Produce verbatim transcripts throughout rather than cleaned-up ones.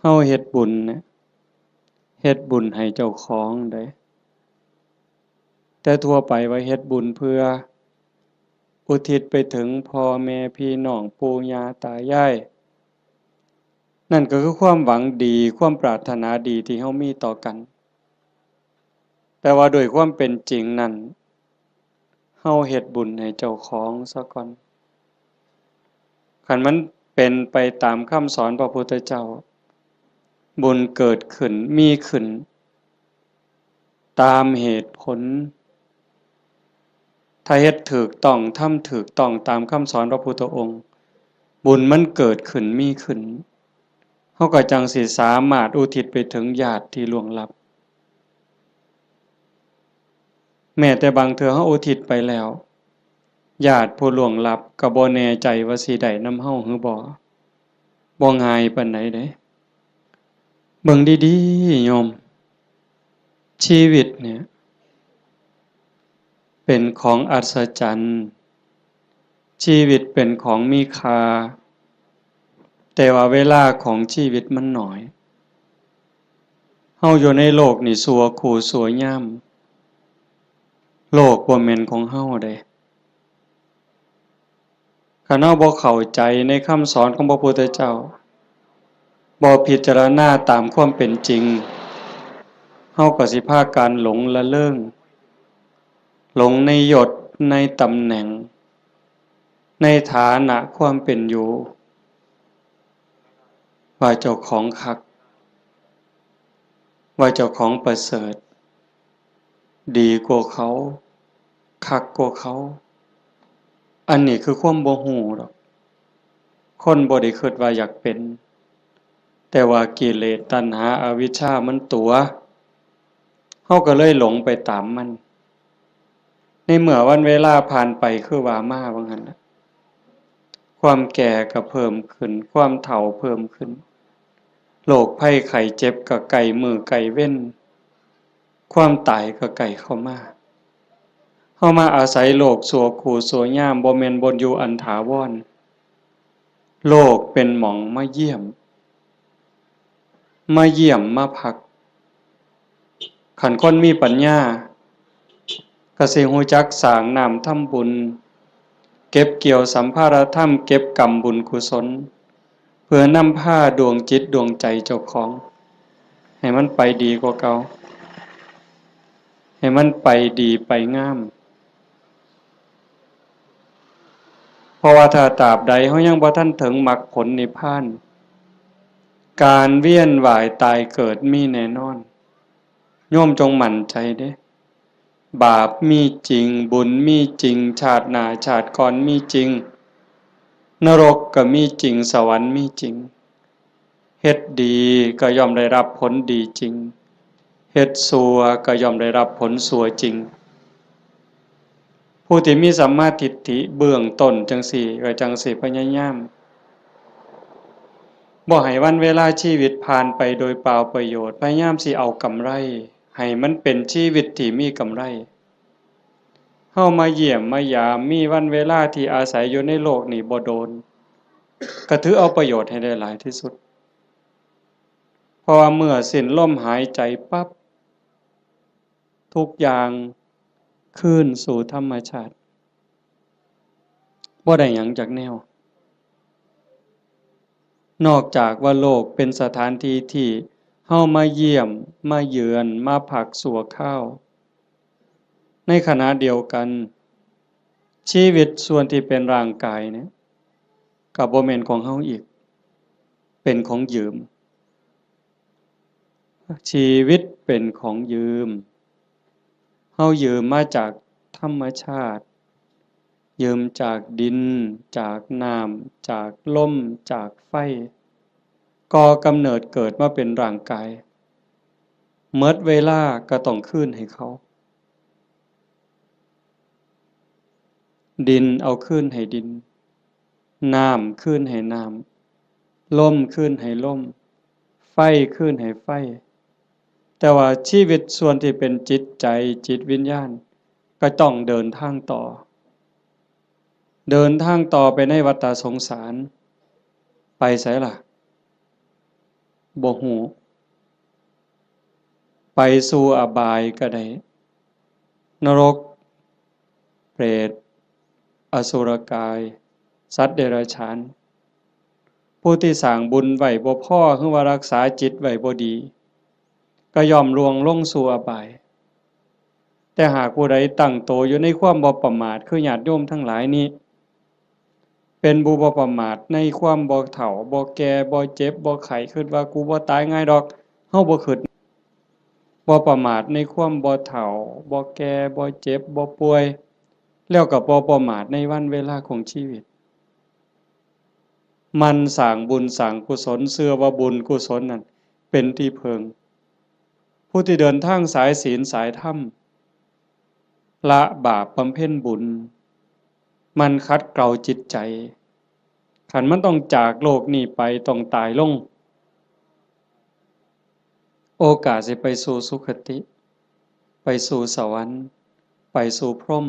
เฮาเฮ็ดบุญเนี่ย เฮ็ดบุญให้เจ้าของเด้ แต่ทั่วไปว่าเฮ็ดบุญเพื่ออุทิศไปถึงพ่อแม่พี่น้องปู่ย่าตายาย นั่นก็คือความหวังดี ความปรารถนาดีที่เฮามีต่อกัน แต่ว่าโดยความเป็นจริงนั้น เฮาเฮ็ดบุญให้เจ้าของซะก่อน คันมันเป็นไปตามคำสอนพระพุทธเจ้า บุญเกิดขึ้น มีขึ้น ตามเหตุผล ถ้าเฮ็ดถูกต้อง ทำถูกต้องตามคำสอนพระพุทธองค์ บุญมันเกิดขึ้น มีขึ้น เฮาก็จั่งสิสามารถอุทิศไปถึงญาติที่ล่วงลับ แม้แต่บางเทื่อเฮาอุทิศไปแล้ว ญาติผู้ล่วงลับก็บ่แน่ใจว่าสิได้นำเฮาหรือบ่ บ่ง่ายปานใดเด้ เบิ่งดีๆ โยม ชีวิตเนี่ย เป็นของอัศจรรย์ ชีวิตเป็นของมีค่า แต่ว่าเวลาของชีวิตมันน้อย เฮาอยู่ในโลกนี่ชั่วคู่ชั่วยาม โลกบ่แม่นของเฮาเด้ คันเฮาบ่เข้าใจในคำสอนของพระพุทธเจ้า บ่พิจารณาตามความเป็นจริง เฮาก็สิพากันหลงละเริง หลงในยศ ในตำแหน่ง ในฐานะความเป็นอยู่ ว่าเจ้าของคัก ว่าเจ้าของประเสริฐ ดีกว่าเขา คักกว่าเขา อันนี้คือความบ่ฮู้ดอก คนบ่ได้คิดว่าอยากเป็น แต่ว่ากิเลสตัณหาอวิชชามันตั๋ว เฮาก็เลยหลงไปตามมัน ในเมื่อวันเวลาผ่านไปคือว่ามาว่างั้นน่ะ ความแก่ก็เพิ่มขึ้น ความเฒ่าเพิ่มขึ้น โรคภัยไข้เจ็บก็ใกล้มื้อใกล้เว็น ความตายก็ใกล้เข้ามา เฮามาอาศัยโลกชั่วคู่ชั่วยาม บ่แม่นบ่อนอยู่อันถาวร โลกเป็นหม่องมาเยี่ยม มาเยี่ยมมาพัก คันคนมีปัญญา ก็สิฮู้จักสร้างน้ำทำบุญ เก็บเกี่ยวสัมภาระธรรม เก็บกำบุญกุศล เพื่อนำพาดวงจิตดวงใจเจ้าของ ให้มันไปดีกว่าเก่า ให้มันไปดีไปงาม เพราะว่าถ้าตราบใดเฮายังบ่ทันถึงมรรคผลนิพพาน การเวียนว่ายตายเกิดมีแน่นอน โยมจงมั่นใจเด้ บาปมีจริง บุญมีจริง ชาติหน้าชาติก่อนมีจริง นรกก็มีจริง สวรรค์มีจริง เฮ็ดดีก็ย่อมได้รับผลดีจริง เฮ็ดชั่วก็ย่อมได้รับผลชั่วจริง ผู้ที่มีสัมมาทิฏฐิเบื้องต้นจั่งซี้ ก็จั่งสิพยายาม บ่ให้วันเวลาชีวิตผ่านไปโดยเปล่าประโยชน์ พยายามสิเอากำไร ให้มันเป็นชีวิตที่มีกำไร เฮามาเยี่ยมมายาม มีวันเวลาที่อาศัยอยู่ในโลกนี้บ่โดน ก็ถือเอาประโยชน์ให้ได้หลายที่สุด เพราะว่าเมื่อสิ้นลมหายใจปั๊บ ทุกอย่างคืนสู่ธรรมชาติ บ่ได้หยังจักแนว นอกจากว่าโลกเป็นสถานที่ที่เฮามาเยี่ยม มาเยือน มาพักชั่วคราว ในขณะเดียวกัน ชีวิตส่วนที่เป็นร่างกายเนี่ย ก็บ่แม่นของเฮาอีก เป็นของยืม ชีวิตเป็นของยืม เฮายืมมาจากธรรมชาติ ยืมจากดิน จากน้ำ จากลม จากไฟ ก่อกำเนิดเกิดมาเป็นร่างกาย หมดเวลาก็ต้องคืนให้เขา ดินเอาคืนให้ดิน น้ำคืนให้น้ำ ลมคืนให้ลม ไฟคืนให้ไฟ แต่ว่าชีวิตส่วนที่เป็นจิตใจ จิตวิญญาณ ก็ต้องเดินทางต่อ เดินทางต่อไปในวัฏฏะสงสาร ไปไสล่ะ บ่ฮู้ ไปสู่อบายก็ได้ นรก เปรต อสุรกาย สัตว์เดรัจฉาน ผู้ที่สร้างบุญไว้บ่พอ หรือว่ารักษาจิตไว้บ่ดี ก็ย่อมล่วงลงสู่อบาย แต่หากผู้ใดตั้งโตอยู่ในความบ่ประมาท คือญาติโยมทั้งหลายนี้ เป็นผู้บ่ประมาทในความบ่เฒ่า บ่แก่ บ่เจ็บ บ่ไข้ คิดว่ากูบ่ตายง่ายดอก เฮาบ่คิด บ่ประมาทในความบ่เฒ่า บ่แก่ บ่เจ็บ บ่ป่วย แล้วก็บ่ประมาทในวันเวลาของชีวิต หมั่นสร้างบุญสร้างกุศล เชื่อว่าบุญกุศลนั่นเป็นที่พึ่ง ผู้ที่เดินทางสายศีลสายธรรม ละบาปบำเพ็ญบุญ หมั่นขัดเกลาจิตใจ คันมันต้องจากโลกนี้ไป ต้องตายลง โอกาสสิไปสู่สุคติ ไปสู่สวรรค์ ไปสู่พรหม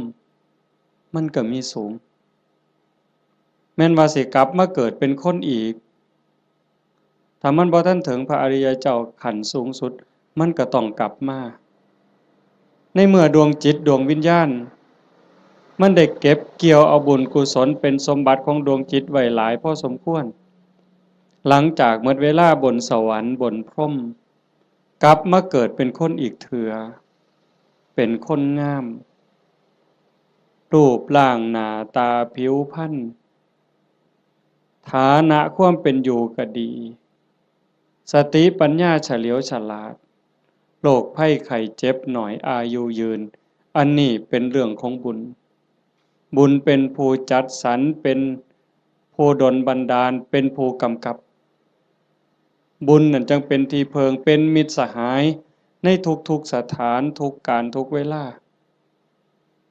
มันก็มีสูง แม่นว่าสิกลับมาเกิดเป็นคนอีก ถ้ามันบ่ทันถึงพระอริยเจ้าขั้นสูงสุด มันก็ต้องกลับมา ในเมื่อดวงจิตดวงวิญญาณ มันได้เก็บเกี่ยวเอาบุญกุศลเป็นสมบัติของดวงจิตไว้หลายพอสมควร หลังจากหมดเวลาบนสวรรค์บนพรหม กลับมาเกิดเป็นคนอีกเถื่อ เป็นคนงาม รูปร่างหน้าตาผิวพรรณ ฐานะความเป็นอยู่ก็ดี สติปัญญาเฉลียวฉลาด โรคภัยไข้เจ็บน้อย อายุยืน อันนี้เป็นเรื่องของบุญ บุญเป็นผู้จัดสรร เป็นผู้ดลบันดาล เป็นผู้กำกับ บุญนั่นจั่งเป็นที่พึ่ง เป็นมิตรสหายในทุกๆสถาน ทุกกาล ทุกเวลา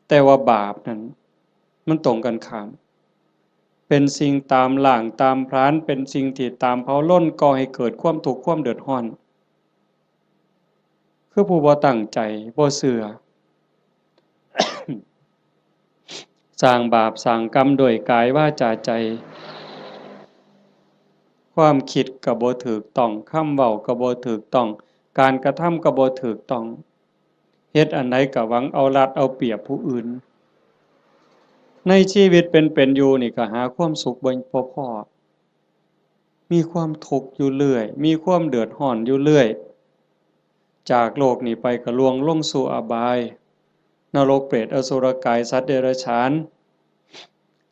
แต่ว่าบาปนั่น มันตรงกันข้าม เป็นสิ่งตามล้างตามผลาญ เป็นสิ่งที่ตามเผาลน ก่อให้เกิดความทุกข์ความเดือดร้อน คือผู้บ่ตั้งใจ บ่เชื่อ สร้างบาปสร้างกรรมด้วยกายวาจาใจ ความคิดก็บ่ถูกต้อง คำเว้าก็บ่ถูกต้อง การกระทำก็บ่ถูกต้อง เฮ็ดอันใดก็หวังเอารัดเอาเปรียบผู้อื่น ในชีวิตเป็นๆอยู่นี่ก็หาความสุขบ่ บ่พ้อ มีความทุกข์อยู่เรื่อย มีความเดือดร้อนอยู่เรื่อย จากโลกนี้ไปก็ล่วงลงสู่อบาย นรกเปรตอสุรกายสัตว์เดรัจฉาน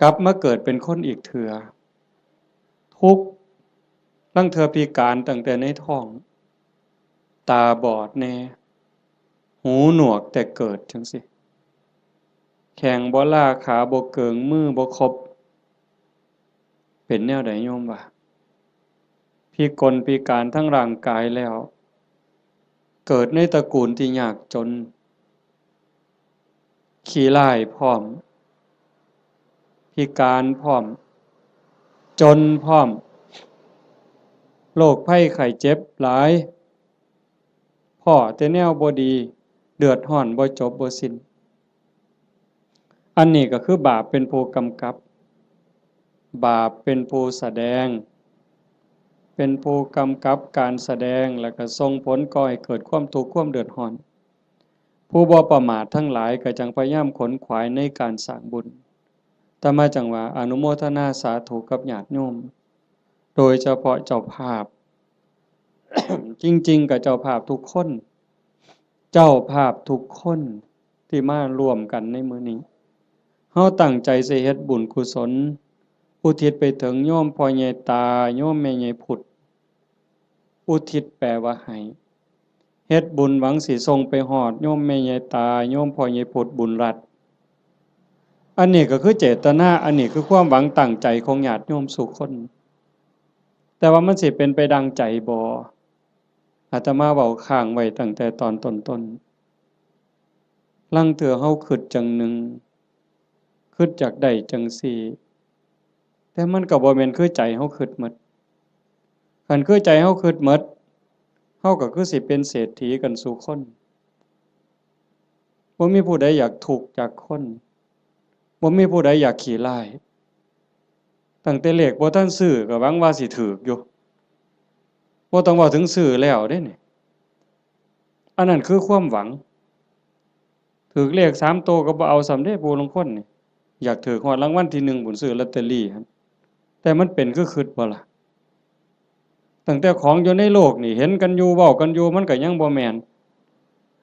กลับมาเกิดเป็นคนอีกเถื่อ ทุกข์ ลางเทื่อพิการตั้งแต่ในท้อง ตาบอดแน่ หูหนวกแต่เกิดจั่งซี้ แข้งบ่ลา ขาบ่เกิง มือบ่ครบ เป็นแนวใดโยมว่า พิกลพิการทั้งร่างกายแล้ว เกิดในตระกูลที่ยากจน ขี้ร้ายพร้อม พิการพร้อม จนพร้อม โรคภัยไข้เจ็บหลาย พ้อแต่แนวบ่ดี เดือดร้อนบ่จบบ่สิ้น อันนี้ก็คือบาปเป็นผู้กำกับ บาปเป็นผู้แสดง เป็นผู้กำกับการแสดง แล้วก็ส่งผลก่อให้เกิดความทุกข์ความเดือดร้อน ผู้บ่ประมาททั้งหลายก็จั่งพยายามขนขวายในการสร้างบุญ อาตมาจั่งว่าอนุโมทนาสาธุกับญาติโยม โดยเฉพาะเจ้าภาพ จริงๆ ก็เจ้าภาพทุกคน เจ้าภาพทุกคนที่มาร่วมกันในมื้อนี้ เฮาตั้งใจสิเฮ็ดบุญกุศล อุทิศไปถึงโยมพ่อใหญ่ตา โยมแม่ใหญ่พุด อุทิศแปลว่าให้ เฮ็ดบุญหวังสิส่งไปฮอดโยมแม่ใหญ่ตา โยมพ่อใหญ่พุด บุญรัตน์ อันนี้ก็คือเจตนา อันนี้คือความหวังตั้งใจของญาติโยมสู่คน แต่ว่ามันสิเป็นไปดังใจบ่ อาตมาเว้าค้างไว้ตั้งแต่ตอนต้นๆ ลางเทื่อเฮาคิดจั่งหนึ่ง คิดอยากได้จั่งซี้ แต่มันก็บ่แม่นคือใจเฮาคิดหมด คันคือใจเฮาคิดหมด เฮาก็คือสิเป็นเศรษฐีกันสู่คน บ่มีผู้ใดอยากทุกข์จักคน บ่มีผู้ใดอยากขี้ร้าย ตั้งแต่เลขบ่ทันซื้อก็หวังว่าสิถูกอยู่ บ่ต้องเว้าถึงซื้อแล้วเด้นี่ อันนั้นคือความหวัง ถืกเลขสามตัวก็บ่เอาซ้ำเด้ ผู้ลางคนนี่ อยากถืกฮอดรางวัลที่หนึ่งพู้น ซื้อลอตเตอรี่หั่น แต่มันเป็นคือคิดบ่ล่ะ ตั้งแต่ของอยู่ในโลกนี่ เห็นกันอยู่ เว้ากันอยู่ มันก็ยังบ่แม่น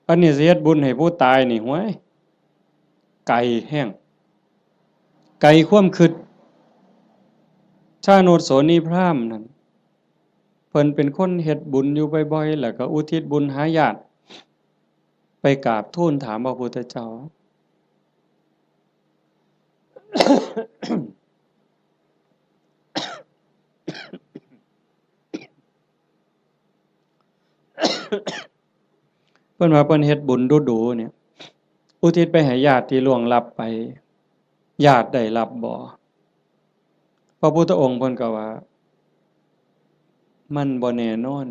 อันนี้สิเฮ็ดบุญให้ผู้ตายนี่ ห้วย ไกลแฮง ไกลความคิด ชาโนชโสนีพราหมณ์นั่น เพิ่นเป็นคนเฮ็ดบุญอยู่บ่อยๆ แล้วก็อุทิศบุญหาญาติ ไปกราบทูลถามพระพุทธเจ้า เพิ่นว่าเพิ่นเฮ็ดบุญดูๆ เนี่ย อุทิศไปให้ญาติที่ล่วงลับไป ญาติได้รับบ่ พระพุทธองค์เพิ่นก็ว่า มันบ่แน่นอน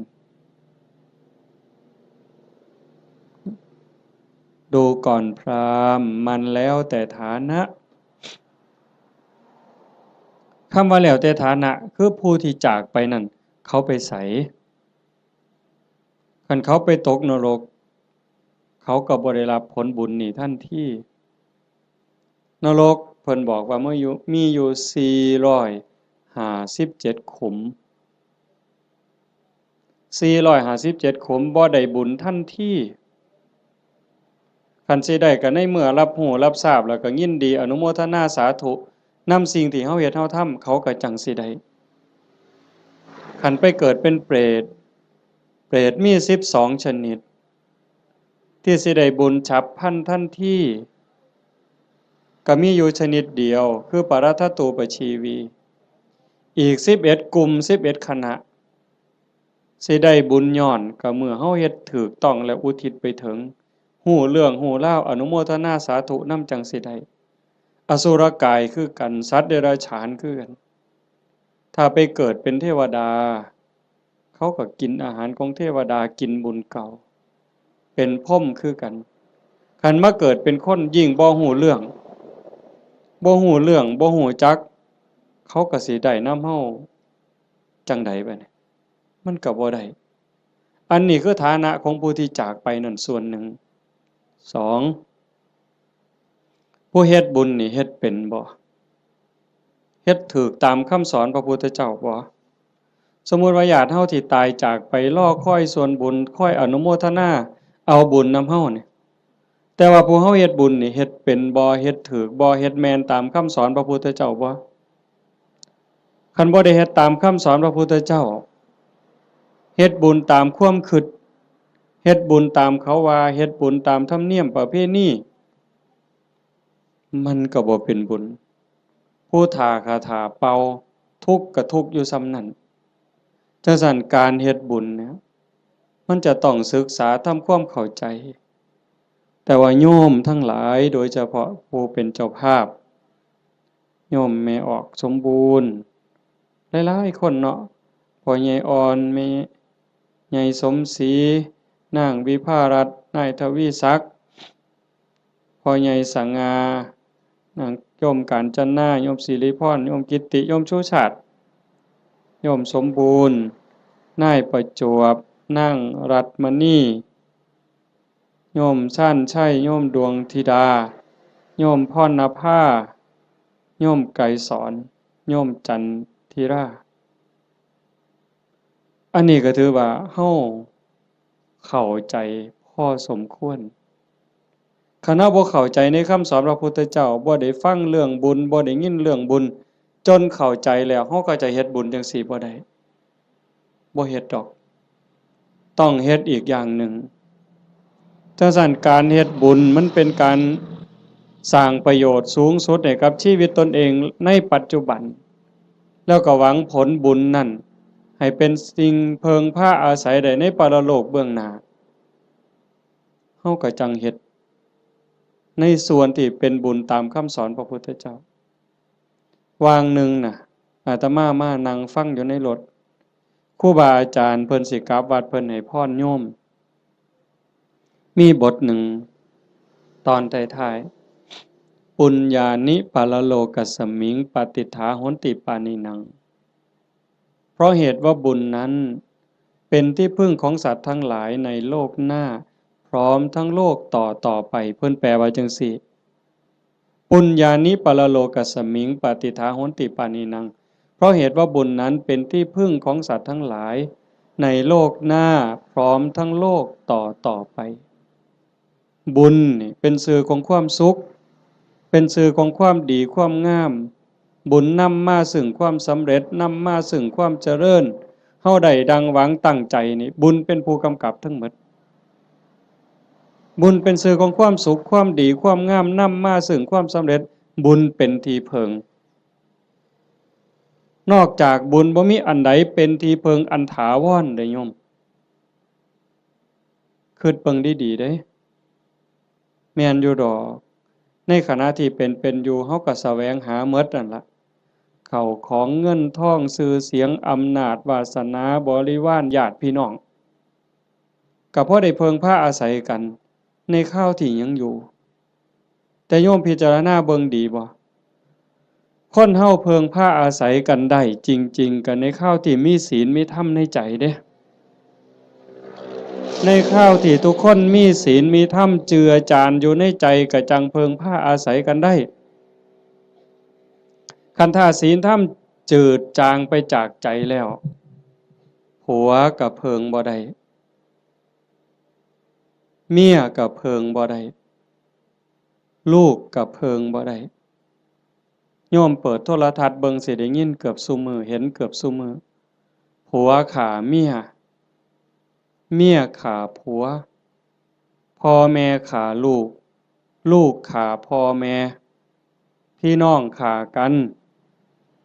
ดูก่อนพราหมณ์ มันแล้วแต่ฐานะ คำว่าแล้วแต่ฐานะ คือผู้ที่จากไปนั่น เขาไปไส คันเขาไปตกนรก เขาก็บ่ได้รับผลบุญนี่ทันที นรกเพิ่นบอกว่ามีอยู่ มีอยู่สี่ร้อยห้าสิบเจ็ดขุม สี่ร้อยห้าสิบเจ็ดขุม บ่ได้บุญทันที คันสิได้ก็ในเมื่อรับรู้รับทราบแล้วก็ยินดีอนุโมทนาสาธุนำสิ่งที่เฮาเฮ็ดเฮาทำ เขาก็จั่งสิได้ คันไปเกิดเป็นเปรต เปรตมีสิบสองชนิด ที่สิได้บุญฉับพลันทันที ก็มีอยู่ชนิดเดียว คือปรัตถตูปชีวี อีกสิบเอ็ดกลุ่ม สิบเอ็ดคณะ สิได้บุญย้อนก็เมื่อเฮาเฮ็ดถูกต้องและอุทิศไปถึง ฮู้เรื่องฮู้ราว อนุโมทนาสาธุนำจั่งสิได้ อสุรกายคือกัน สัตว์เดรัจฉานคือกัน ถ้าไปเกิดเป็นเทวดา เขาก็กินอาหารของเทวดา กินบุญเก่า เป็นพรหมคือกัน คันมาเกิดเป็นคนยิ่งบ่ฮู้เรื่อง บ่ฮู้เรื่อง บ่ฮู้จัก เขาก็สิได้นำเฮาจั่งใดบัดนี้ มันก็บ่ได้ อันนี้คือฐานะของผู้ที่จากไปนั่นส่วนหนึ่ง สอง ผู้เฮ็ดบุญนี่เฮ็ดเป็นบ่ เฮ็ดถูกตามคำสอนพระพุทธเจ้าบ่ สมมุติว่าญาติเฮาที่ตายจากไปรอคอยส่วนบุญ คอยอนุโมทนาเอาบุญนำเฮานี่ แต่ว่าผู้เฮาเฮ็ดบุญนี่เฮ็ดเป็นบ่ เฮ็ดถูกบ่ เฮ็ดแม่นตามคำสอนพระพุทธเจ้าบ่ คันบ่ได้เฮ็ดตามคำสอนพระพุทธเจ้า เฮ็ดบุญตามความคิด เฮ็ดบุญตามเขาว่า เฮ็ดบุญตามธรรมเนียมประเพณี มันก็บ่เป็นบุญ ผู้ถ้าขาถ้าเป่า ทุกข์ก็ทุกข์อยู่ส่ำนั้น จั่งซั้นการเฮ็ดบุญเนี่ย มันจะต้องศึกษาทำความเข้าใจ แต่ว่าโยมทั้งหลาย โดยเฉพาะผู้เป็นเจ้าภาพ โยมแม่ออกสมบูรณ์ หลายๆ คนเนาะ พ่อใหญ่อ่อน แม่ใหญ่สมศรี นางวิภารัตน์ นายทวีศักดิ์ พ่อใหญ่สง่า นางโยมกาญจนา โยมสิริพร โยมกิตติ โยมชูชาติ โยมสมบูรณ์ นายประจวบ นางรัตน์มณี โยมชาญชัย โยมดวงธิดา โยมพรณภา โยมไกรสอน โยมจันทิรา อันนี้ก็ถือว่าเฮาเข้าใจพอสมควร คันเฮาบ่เข้าใจในคำสอนพระพุทธเจ้า บ่ได้ฟังเรื่องบุญ บ่ได้ยินเรื่องบุญ จนเข้าใจแล้ว เฮาก็จะเฮ็ดบุญจั่งซี้บ่ได้ บ่เฮ็ดดอก ต้องเฮ็ดอีกอย่างหนึ่ง จั่งซั้นการเฮ็ดบุญมันเป็นการสร้างประโยชน์สูงสุดให้กับชีวิตตนเองในปัจจุบัน แล้วก็หวังผลบุญนั่นให้เป็นสิ่งเพิ่งพาอาศัยได้ในปรโลกเบื้องหน้า เฮาก็จั่งเฮ็ดในส่วนที่เป็นบุญตามคำสอนพระพุทธเจ้า วางหนึ่งน่ะ อาตมามานั่งฟังอยู่ในรถ ครูบาอาจารย์เพิ่นสิกลับวัด เพิ่นให้พรโยม มีบทหนึ่ง ตอนท้ายๆ ปุญญานิปรโลกัสมิง ปาติฏฐาโหนติปาณินัง เพราะเหตุว่าบุญนั้น เป็นที่พึ่งของสัตว์ทั้งหลายในโลกหน้า พร้อมทั้งโลกต่อต่อไป เพิ่นแปลว่าจั่งซี้ ปุญญานิปรโลกัสมิง ปฏิฏฐาโหนติปาณีนัง เพราะเหตุว่าบุญนั้นเป็นที่พึ่งของสัตว์ทั้งหลาย ในโลกหน้าพร้อมทั้งโลกต่อต่อไป บุญนี่เป็นชื่อของความสุข เป็นชื่อของความดีความงาม บุญนำมาซึ่งความสำเร็จ นำมาซึ่งความเจริญ เฮาได้ดังหวังตั้งใจนี่ บุญเป็นผู้กำกับทั้งหมด บุญเป็นชื่อของความสุข ความดี ความงาม นำมาซึ่งความสำเร็จ บุญเป็นที่พึ่ง นอกจากบุญบ่มีอันใดเป็นที่พึ่งอันถาวรเด้โยม คิดเบิ่งดีๆเด้ แม่นอยู่ดอก ในขณะที่เป็นเป็นอยู่ เฮาก็แสวงหาหมดนั่นละ เข้าของเงินทอง ชื่อเสียง อำนาจ วาสนา บริวาร ญาติพี่น้อง ก็พอได้เพิ่งพาอาศัยกัน ในคราวที่ยังอยู่ แต่โยมพิจารณาเบิ่งดีบ่ คนเฮาเพิ่งพาอาศัยกันได้จริงๆ ก็ในคราวที่มีศีลมีธรรมในใจเด้ ในคราวที่ทุกคนมีศีลมีธรรมเจือจานอยู่ในใจ ก็จั่งเพิ่งพาอาศัยกันได้ คันถ้าศีลธรรมจืดจางไปจากใจแล้ว ผัวก็เพิ่งบ่ได้ เมียก็เพิ่งบ่ได้ ลูกก็เพิ่งบ่ได้ โยมเปิดโทรทัศน์เบิ่งสิได้ยินเกือบซุมื้อ เห็นเกือบซุมื้อ ผัวฆ่าเมีย เมียฆ่าผัว พ่อแม่ฆ่าลูก ลูกฆ่าพ่อแม่ พี่น้องฆ่ากัน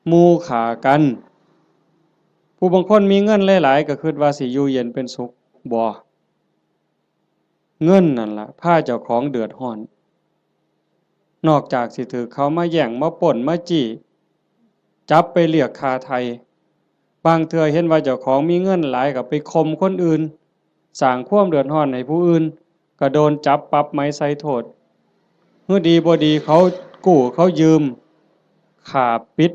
หมู่ฆ่ากัน ผู้บางคนมีเงินหลายๆ ก็คิดว่าสิอยู่เย็นเป็นสุข บ่ เงินนั่นล่ะพาเจ้าของเดือดร้อน นอกจากสิถืกเขามาแย่ง มาปล้น มาจี้ จับไปเรียกค่าไถ่ บางเทื่อเห็นว่าเจ้าของมีเงินหลายก็ไปข่มคนอื่น สร้างความเดือดร้อนให้ผู้อื่น ก็โดนจับปรับใหม่ใส่โทษ หื้อดีบ่ดีเขากู้เขายืม ฆ่าปิด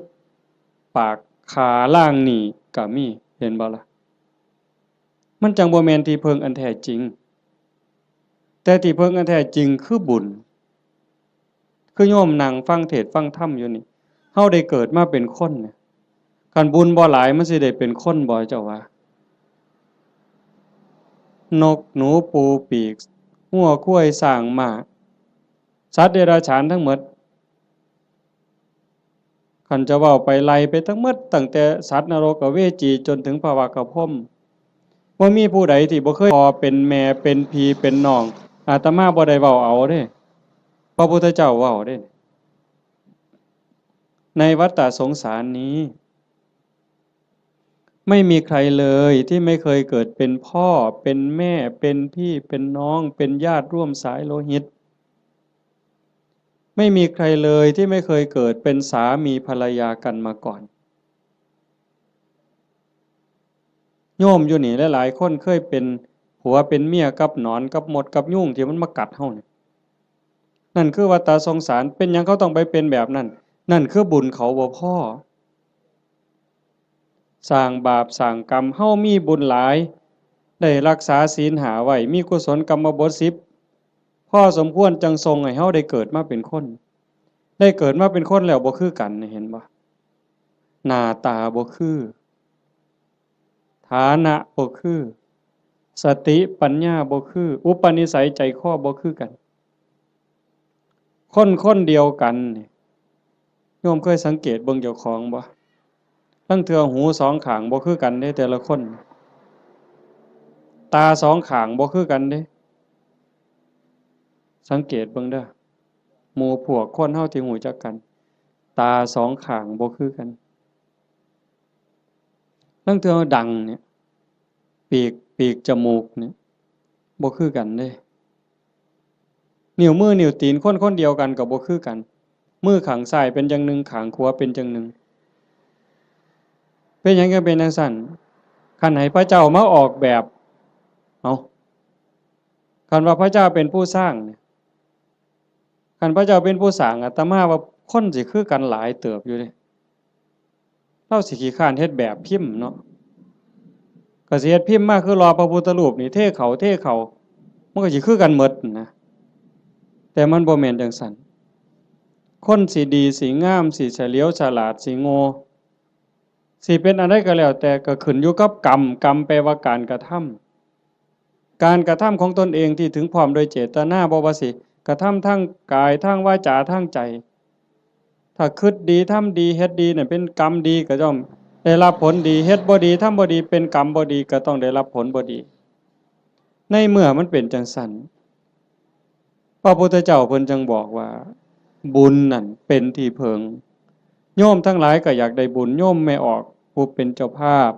ปาก ฆ่าล้างหนี้ก็มี เห็นบ่ล่ะ มันจั่งบ่แม่นที่พึ่งอันแท้จริง แต่ที่พึ่งอันแท้จริงคือบุญ คือโยมนั่งฟังเทศน์ฟังธรรมอยู่นี่ เฮาได้เกิดมาเป็นคนเนี่ย คันบุญบ่หลายมันสิได้เป็นคนบ่ เจ้าว่า นกหนูปูปีก งัวควายช้างม้า สัตว์เดรัจฉานทั้งหมด คันจะเว้าไปไล่ไปทั้งหมด ตั้งแต่สัตว์นรกอเวจีจนถึงพระวักกะพรหม บ่มีผู้ใดที่บ่เคยพ่อเป็นแม่เป็นพี่เป็นน้อง อาตมาบ่ได้เว้าเอาเด้ พระพุทธเจ้าเว้าเด้ ในวัฏฏะสงสารนี้ ไม่มีใครเลยที่ไม่เคยเกิดเป็นพ่อ เป็นแม่ เป็นพี่ เป็นน้อง เป็นญาติร่วมสายโลหิต ไม่มีใครเลยที่ไม่เคยเกิดเป็นสามีภรรยากันมาก่อน โยมอยู่นี่หลายๆคนเคยเป็นผัวเป็นเมียกับหนอนกับมดกับยุงที่มันมากัดเฮานี่ นั่นคือวัฏฏะสงสาร เป็นหยังเขาต้องไปเป็นแบบนั้น นั่นคือบุญเขาบ่พอ สร้างบาปสร้างกรรม เฮามีบุญหลาย ได้รักษาศีลห้าไว้ มีกุศลกรรมบทสิบ พอสมควรจั่งส่งให้เฮาได้เกิดมาเป็นคน ได้เกิดมาเป็นคนแล้วบ่คือกันนี่ เห็นบ่ หน้าตาบ่คือ ฐานะบ่คือ สติปัญญาบ่คือ อุปนิสัยใจคอบ่คือกัน คนคนเดียวกันนี่ โยมเคยสังเกตเบิ่งเจ้าของบ่ ลางเทื่อหูสองข้างบ่คือกันเด้ แต่ละคน ตาสองข้างบ่คือกันเด้ สังเกตเบิ่งเด้อ หมู่พวกคนเฮาที่รู้จักกัน ตาสองข้างบ่คือกัน ลางเทื่อดังเนี่ย ปีก ปีกจมูกเนี่ย บ่คือกันเด้ นิ้วมือนิ้วตีนคนคนเดียวกันก็บ่คือกัน มือข้างซ้ายเป็นจั่งหนึ่ง ข้างขวาเป็นจั่งหนึ่ง เป็นหยังจั่งเป็นจั่งซั้น คันให้พระเจ้ามาออกแบบ เอ้า คันว่าพระเจ้าเป็นผู้สร้างเนี่ย คันพระเจ้าเป็นผู้สร้าง อาตมาว่าคนสิคือกันหลายเติบอยู่เด้ ลาวสิขี้คร้านเฮ็ดแบบพิมพ์เนาะ ก ก็สิเฮ็ดพิมพ์มาคือหล่อพระพุทธรูปนี่ เทเข้า เทเข้า มันก็สิคือกันหมดนะ แต่มันบ่แม่นจั่งซั้น คนสิดี สิงาม สิเฉลียวฉลาด สิโง่ สิเป็นอันใดก็แล้วแต่ ก็ขึ้นอยู่กับกรรม กรรมแปลว่าการกระทำ การกระทำของตนเองที่ถึงพร้อมโดยเจตนา บ่ว่าสิกระทำทางกาย ทางวาจา ทางใจ ถ้าคิดดี ทำดี เฮ็ดดีเนี่ยเป็นกรรมดี ก็ย่อมได้รับผลดี เฮ็ดบ่ดี ทำบ่ดี เป็นกรรมบ่ดี ก็ต้องได้รับผลบ่ดี ในเมื่อมันเป็นจั่งซั้น พระพุทธเจ้าเพิ่นจึงบอกว่า บุญนั่นเป็นที่เพิง โยมทั้งหลายก็อยากได้บุญ โยมแม่ออกผู้เป็นเจ้าภาพ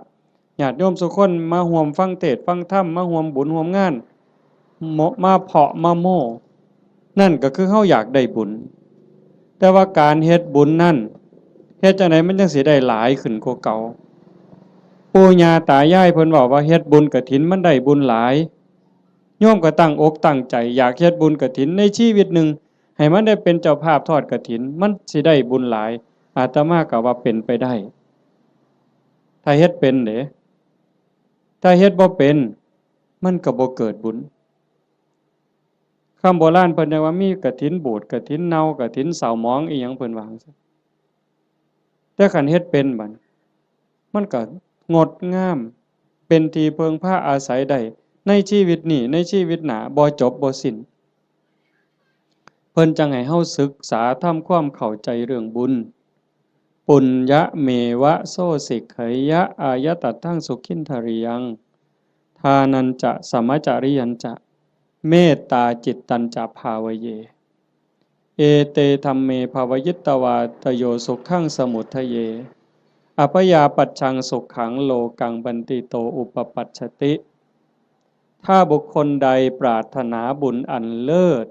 ญาติโยมสุคนมาร่วมฟังเทศน์ฟังธรรม มาร่วมบุญร่วมงาน โม- มาเพาะมาโม้ นั่นก็คือเฮาอยากได้บุญ แต่ว่าการเฮ็ดบุญนั่น เฮ็ดจั่งใดมันจั่งสิได้หลายขึ้นกว่าเก่า ปู่ย่าตายายเพิ่นเว้าว่าเฮ็ดบุญกฐินมันได้บุญหลาย โยมก็ตั้งอกตั้งใจอยากเฮ็ดบุญกฐินในชีวิตหนึ่ง ให้มันได้เป็นเจ้าภาพทอดกฐิน มันสิได้บุญหลาย อาตมาก็ว่าเป็นไปได้ ถ้าเฮ็ดเป็นเด้ ถ้าเฮ็ดบ่เป็น มันก็บ่เกิดบุญ คำโบราณเพิ่นยังว่ามีกฐินบูด กฐินเน่า กฐินเศร้าหมอง อีหยังเพิ่นว่าจั่งซี้ แต่คันเฮ็ดเป็นบัด มันก็งดงาม เป็นที่เพิ่งพาอาศัยได้ ในชีวิตนี้ ในชีวิตหน้า บ่จบบ่สิ้น เพิ่นจั่งให้เฮาศึกษาทำความเข้าใจเรื่องบุญ ปุญญะเมวะโสสิกขยะ อายะตัตถังสุขินทริยัง ทานัญจะ สมจริยัญจะ เมตตาจิตตัญจะภาวเย เอเตธัมเมภาวิตวาตโยสุขังสมุทเย อัพยาปัชชังสุขังโลกังบันติโตอุปปัชชติ ถ้าบุคคลใดปรารถนาบุญอันเลิศ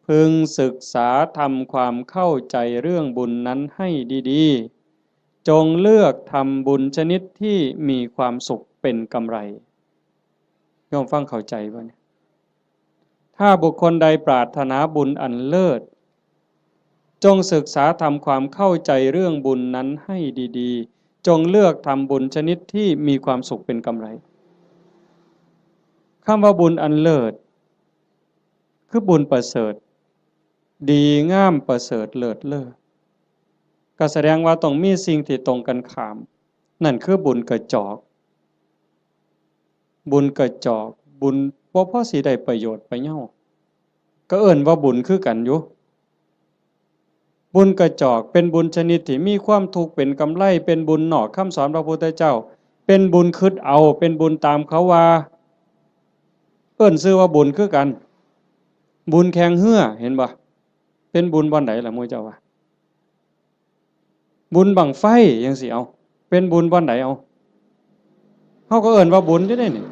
พึงศึกษาทำความเข้าใจเรื่องบุญนั้นให้ดีๆ จงเลือกทำบุญชนิดที่มีความสุขเป็นกำไร โยมฟังเข้าใจบ่เนี่ย ถ้าบุคคลใดปรารถนาบุญอันเลิศ จงศึกษาทำความเข้าใจเรื่องบุญนั้นให้ดีๆ จงเลือกทำบุญชนิดที่มีความสุขเป็นกำไร คำว่าบุญอันเลิศ คือบุญประเสริฐ ดีงามประเสริฐเลิศเลอ ก็แสดงว่าต้องมีสิ่งที่ตรงกันข้าม นั่นคือบุญกระจอก บุญกระจอก บุญบ่พอสิได้ประโยชน์ประเยา ก็เอิ้นว่าบุญคือกันอยู่ บุญกระจอกเป็นบุญชนิดที่มีความทุกข์เป็นกำไร เป็นบุญนอกคำสอนพระพุทธเจ้า เป็นบุญคิดเอา เป็นบุญตามเขาว่า เอิ้นชื่อว่าบุญคือกัน บุญแข่งเฮือ เห็นบ่ เป็นบุญบ่อนใดล่ะหมู่เจ้าว่า บุญบั้งไฟจั่งซี้ เอา เป็นบุญบ่อนใด เอา เฮาก็เอิ้นว่าบุญอยู่เด้นี่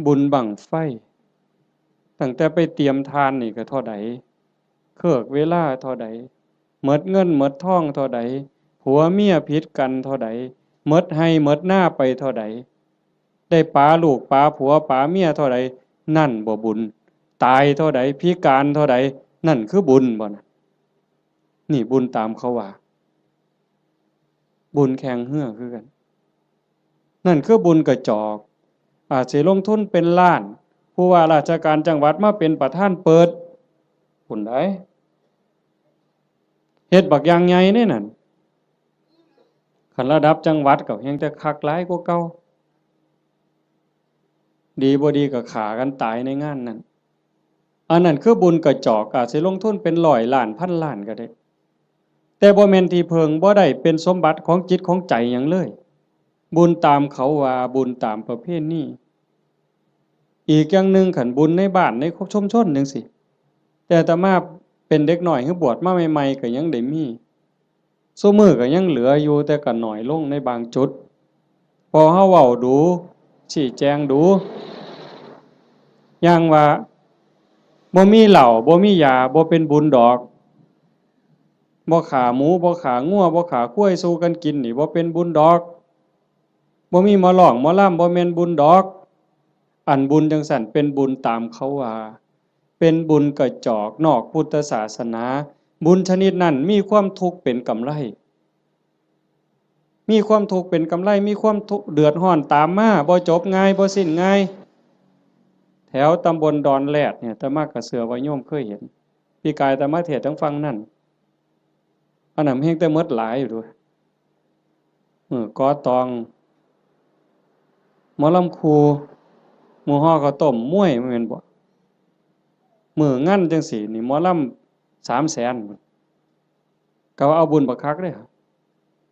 บุญบั้งไฟ ตั้งแต่ไปเตรียมถ่านนี่ก็เท่าใด เคิกเวลาเท่าใด หมดเงินหมดทองเท่าใด ผัวเมียผิดกันเท่าใด หมดไฮ่หมดนาไปเท่าใด ได้ปาลูกปาผัวปาเมียเท่าใด นั่นบ่บุญ ตายเท่าใด พิการเท่าใด นั่นคือบุญบ่นะ นี่บุญตามเขาว่า บุญแข่งเฮือคือกัน นั่นคือบุญกระจอก อาจสิลงทุนเป็นล้าน ผู้ว่าราชการจังหวัดมาเป็นประธานเปิด บุญใด เฮ็ดบักอย่างใหญ่เด้นั่น คันระดับจังหวัดก็แฮ่งแต่คักหลายกว่าเก่า ดีบ่ดีก็ฆ่ากันตายในงานนั้น อันนั้นคือบุญกระจอก อาจสิลงทุนเป็นร้อยล้านพันล้านก็ได้ แต่บ่แม่นที่เพิ่ง บ่ได้เป็นสมบัติของจิตของใจหยังเลย บุญตามเขาว่า บุญตามประเพณี อีกอย่างหนึ่ง คันบุญในบ้านในชุมชนจั่งซี้ แต่อาตมาเป็นเด็กน้อย คือบวชมาใหม่ๆ ก็ยังได้มี ซุมื้อก็ยังเหลืออยู่ แต่ก็น้อยลงในบางจุด พอเฮาเว้าดู ชี้แจงดู อย่างว่า บ่มีเหล้า บ่มียา บ่เป็นบุญดอก บ่ฆ่าหมู บ่ฆ่างัว บ่ฆ่าควายสู่กันกินนี่ บ่เป็นบุญดอก บ่มีหมอร้องหมอลำ บ่แม่นบุญดอก อันบุญจั่งซั้นเป็นบุญตามเขาว่า เป็นบุญกระจอกนอกพุทธศาสนา บุญชนิดนั้นมีความทุกข์เป็นกำไร มีความทุกข์เป็นกำไร มีความทุกข์เดือดร้อนตามมา บ่จบง่าย บ่สิ้นง่าย แถวตำบลดอนแรดเนี่ย อาตมาก็เชื่อว่าโยมเคยเห็น ปีกายอาตมาเทศน์ทางฝั่งนั่น อันนั้นแฮงแต่หมดหลายอยู่เด้อ มื้อก่อตอง หมอลำครู มื้อห่อข้าวต้ม มวย แม่นบ่ มื้องานจั่งซี้นี่ หมอลำสามแสน ก็ว่าเอาบุญบักคักเด้อ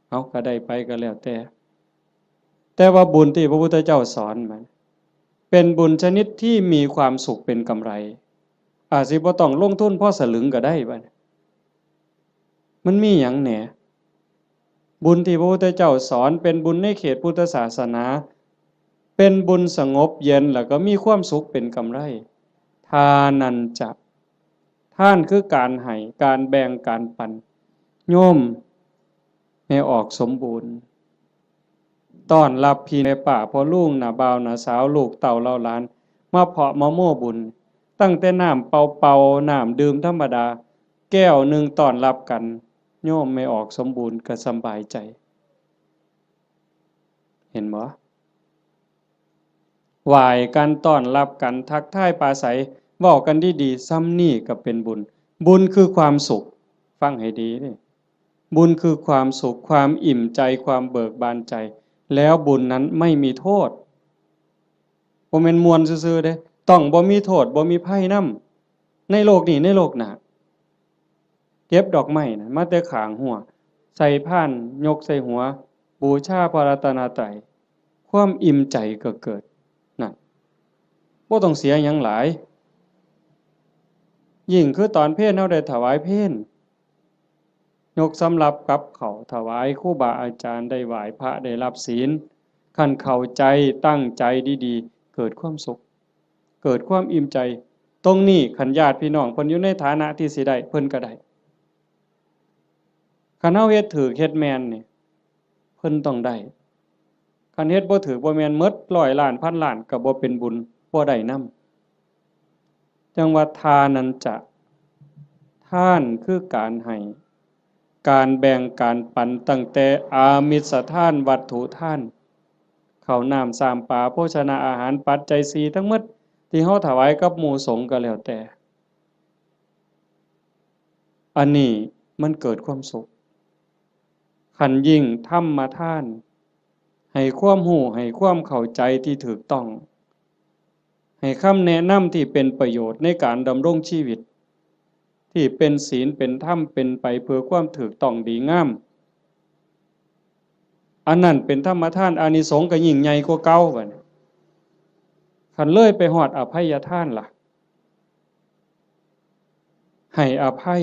เอาก็ได้ไปก็แล้วแต่ แต่ว่าบุญที่พระพุทธเจ้าสอนมัน เป็นบุญชนิดที่มีความสุขเป็นกำไร อาจสิบ่ต้องลงทุนพอสลึงก็ได้บัดนี้ มันมีหยังแหน่ บุญที่พระพุทธเจ้าสอนเป็นบุญในเขตพุทธศาสนา เป็นบุญสงบเย็น แล้วก็มีความสุขเป็นกำไร ทานัญจะ ทานคือการให้ การแบ่ง การปัน โยมแม่ออกสมบูรณ์ ต้อนรับพี่แม่ป้าพ่อลุง น้าบ่าว น้าสาว ลูกเต้าเหล่าหลาน มาเพาะมาโม้บุญ ตั้งแต่น้ำเปล่าๆ น้ำดื่มธรรมดา แก้วหนึ่งต้อนรับกัน โยมแม่ออกสมบูรณ์ก็สำบายใจ เห็นบ่ ไหว้กัน ต้อนรับกัน ทักทายปราศรัย เว้ากันดีๆ ส่ำนี้ก็เป็นบุญ บุญคือความสุข ฟังให้ดีเด้อ บุญคือความสุข ความอิ่มใจ ความเบิกบานใจ แล้วบุญนั้นไม่มีโทษ บ่แม่นม่วนซื่อๆเด้ ต้องบ่มีโทษ บ่มีภัยนำ ในโลกนี้ ในโลกหน้า เก็บดอกไม้นะ มาแต่ข้างฮั้ว ใส่พาน ยกใส่หัว บูชาพระรัตนตรัย ความอิ่มใจก็เกิด นั่น บ่ต้องเสียหยังหลาย ยิ่งคือตอนเพลเฮาได้ถวายเพล ยกสำรับกับข้าวถวายครูบาอาจารย์ ได้ไหว้พระ ได้รับศีล คันเข้าใจ ตั้งใจดีๆ เกิดความสุข เกิดความอิ่มใจ ตรงนี้คันญาติพี่น้องเพิ่นอยู่ในฐานะที่สิได้ เพิ่นก็ได้ คันเฮาเฮ็ดถูก เฮ็ดแม่นนี่ เพิ่นต้องได้ คันเฮ็ดบ่ถูกบ่แม่น หมดร้อยล้าน พันล้าน ก็บ่เป็นบุญ บ่ได้นำ จั่งว่าทานัญจะ ทานคือการให้ การแบ่ง การปัน ตั้งแต่อามิสทาน วัตถุทาน ข้าวน้ำ ซ้ำปลา โภชนาอาหาร ปัจจัยสี่ทั้งหมด ที่เฮาถวายกับหมู่สงฆ์ก็แล้วแต่ อันนี้มันเกิดความสุข คันยิ่งธรรมทาน ให้ความรู้ ให้ความเข้าใจที่ถูกต้อง ให้คำแนะนำที่เป็นประโยชน์ในการดำรงชีวิต ที่เป็นศีล เป็นธรรม เป็นไปเพื่อความถูกต้องดีงาม อันนั้นเป็นธรรมทาน อานิสงส์ก็ยิ่งใหญ่กว่าเก่าบัดนี้ คันเลยไปฮอดอภัยทานล่ะ ให้อภัย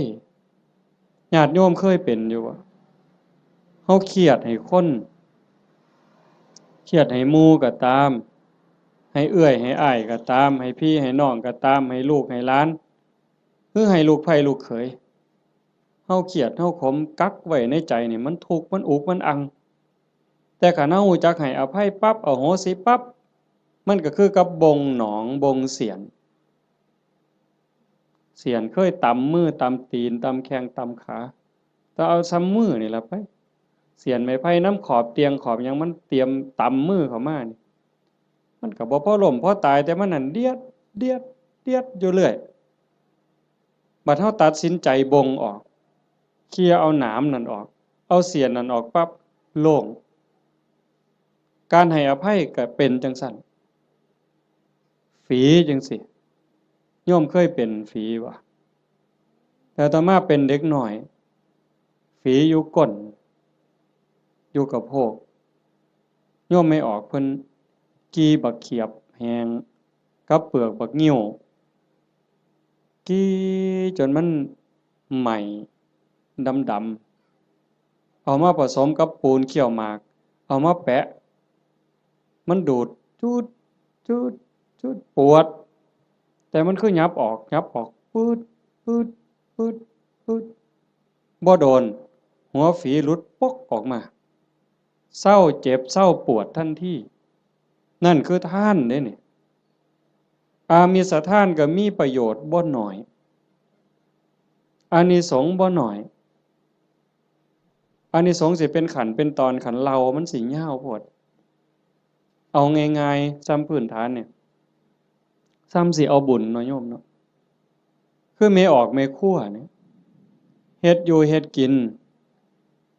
ญาติโยมเคยเป็นอยู่บ่ เฮาเครียดให้คน เครียดให้หมู่ก็ตาม ให้เอื้อยให้อ้ายก็ตาม ให้พี่ให้น้องก็ตาม ให้ลูกให้หลาน หรือให้ลูกใผลูกเขย เฮาเครียด เฮาขม กักไว้ในใจนี่ มันทุกข์ มันอุก มันอัง แต่คันเฮารู้จักให้อภัยปั๊บ อโหสิปั๊บ มันก็คือกับบ่งหนอง บ่งเสียน เสียนเคยตำมือตำตีน ตำแข้งตำขา แต่เอาส่ำมือนี่ล่ะไป เสียนไม้ไผ่นำขอบเตียงขอบหยัง มันเตรียมตำมือเข้ามานี่ มันก็บ่พอล้มพอตาย แต่มันนั่นเดียด เดียด เดียดอยู่เรื่อย บัดเฮาตัดสินใจบ่งออก เคลียร์เอาหนามนั่นออก เอาเสียนนั่นออกปั๊บ โล่ง การให้อภัยก็เป็นจั่งซั้น ฝีจั่งซี้ โยมเคยเป็นฝีบ่ แต่อาตมาเป็นเด็กน้อย ฝีอยู่ก้น อยู่กะโพก โยมแม่ออกเพิ่นกี่บักเขียบแห้ง กับเปลือกบักงิ้ว กี่จนมันไหม้ดำๆ เอามาผสมกับปูนเคี่ยวหมาก เอามาแปะ มันดูด จูด จูด จูด ปวด แต่มันคือหยับออก หยับออก ปืด ปืด ปืด ปืด บ่โดน หัวฝีหลุดปกออกมา เซาเจ็บ เซาปวดทันที นั่นคือทานเด้นี่ อามิสทานก็มีประโยชน์บ่น้อย อานิสงส์บ่น้อย อานิสงส์สิเป็นขั้นเป็นตอน คันเล่ามันสิยาวโพด เอาง่ายๆ ส่ำพื้นฐานเนี่ย ส่ำสิเอาบุญเนาะโยมเนาะ คือแม่ออกแม่ครัวเนี่ย เฮ็ดอยู่เฮ็ดกิน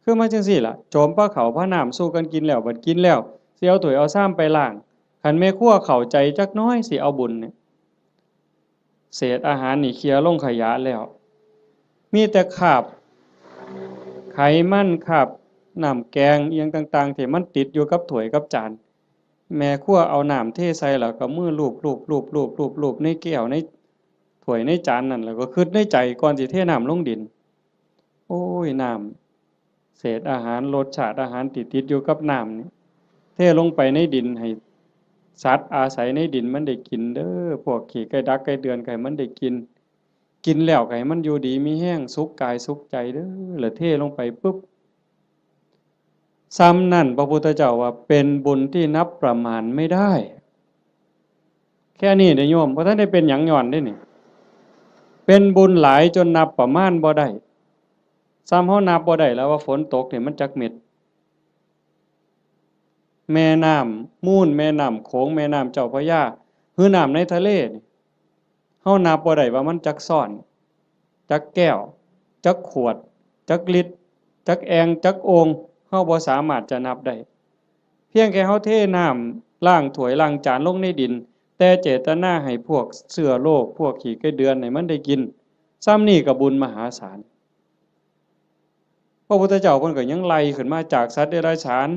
คือมาจั่งซี้ล่ะ โจมพาข้าวพาน้ำสู่กันกินแล้ว บัดกินแล้ว สิเอาถ้วยเอาชามไปล้าง คันแม่ครัวเข้าใจจักหน่อย สิเอาบุญเนี่ย เศษอาหารนี่เคลียร์ลงขยะแล้ว มีแต่คราบไขมัน คราบน้ำแกงอิหยังต่างๆ ที่มันติดอยู่กับถ้วยกับจาน แม่ครัวเอาน้ำเทใส่แล้วก็มือลูบๆๆๆๆในแก้ว ในถ้วยในจานนั่น แล้วก็คิดในใจก่อนสิเทน้ำลงดิน โอ้ย น้ำ เศษอาหาร รสชาติอาหารที่ติดอยู่กับน้ำนี่ เทลงไปในดิน ให้สัตว์อาศัยในดินมันได้กินเด้อ พวกขี้ไก่ดักไก่เดือนก็ให้มันได้กิน กินแล้วก็ให้มันอยู่ดีมีแฮง สุขกายสุขใจเด้อ แล้วเทลงไปปุ๊บ ส่ำนั่นพระพุทธเจ้าว่าเป็นบุญที่นับประมาณไม่ได้ แค่นี้เด้อโยม บ่ทันได้เป็นหยังย้อนเด้นี่ เป็นบุญหลายจนนับประมาณบ่ได้ ส่ำเฮานับบ่ได้แล้วว่าฝนตกนี่มันจักเม็ด แม่น้ำมูล แม่น้ำโขง แม่น้ำเจ้าพระยา หรือน้ำในทะเลนี่ เฮานับบ่ได้ว่ามันจักซ้อน จักแก้ว จักขวด จักลิตร จักแอ่ง จักโอ่ง เฮาบ่สามารถจะนับได้ เพียงแค่เฮาเทน้ำล้างถ้วยล้างจานลงในดิน แต่เจตนาให้พวกเชื้อโรค พวกขี้ไก่เดือนให้มันได้กิน ส่ำนี่ก็บุญมหาศาล พระพุทธเจ้าเพิ่นก็ยังไล่ขึ้นมาจากสัตว์เดรัจฉาน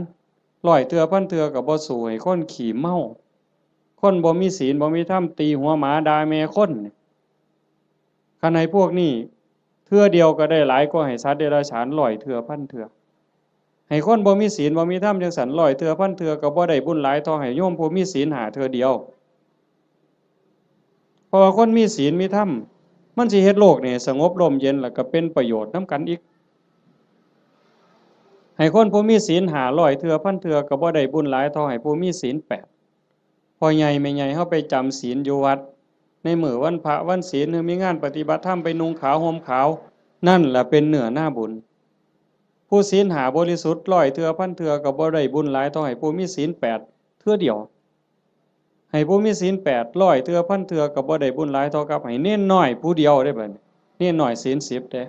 ร้อยเทื่อพันเทื่อก็บ่สู้ให้คนขี้เมา คนบ่มีศีลบ่มีธรรม ตีหัวหมาด่าแม่คน คันให้พวกนี้เทื่อเดียวก็ได้หลายกว่าให้สัตว์เดรัจฉานร้อยเทื่อพันเทื่อ ให้คนบ่มีศีลบ่มีธรรมจั่งซั้นร้อยเทื่อพันเทื่อก็บ่ได้บุญหลายเท่าให้โยมผู้มีศีลห้าเทื่อเดียว เพราะว่าคนมีศีลมีธรรม มันสิเฮ็ดโลกนี่สงบร่มเย็น แล้วก็เป็นประโยชน์นำกันอีก ให้คนผู้มีศีลห้าร้อยเทื่อพันเทื่อก็บ่ได้บุญหลายเท่าให้ผู้มีศีลแปด พ่อใหญ่แม่ใหญ่เฮาไปจำศีลอยู่วัด ในมื้อวันพระวันศีล หรือมีงานปฏิบัติธรรมไปนุ่งขาวห่มขาว นั่นล่ะเป็นเนื้อนาบุญ ผู้ศีลห้าบริสุทธิ์ร้อยเทื่อพันเทื่อก็บ่ได้บุญหลายเท่าให้ผู้มีศีลแปดเทื่อเดียว ให้ผู้มีศีลแปดร้อยเทื่อพันเทื่อก็บ่ได้บุญหลายเท่ากับให้เณรน้อยผู้เดียวเด้บัดนี้ เณรน้อยศีลสิบเด้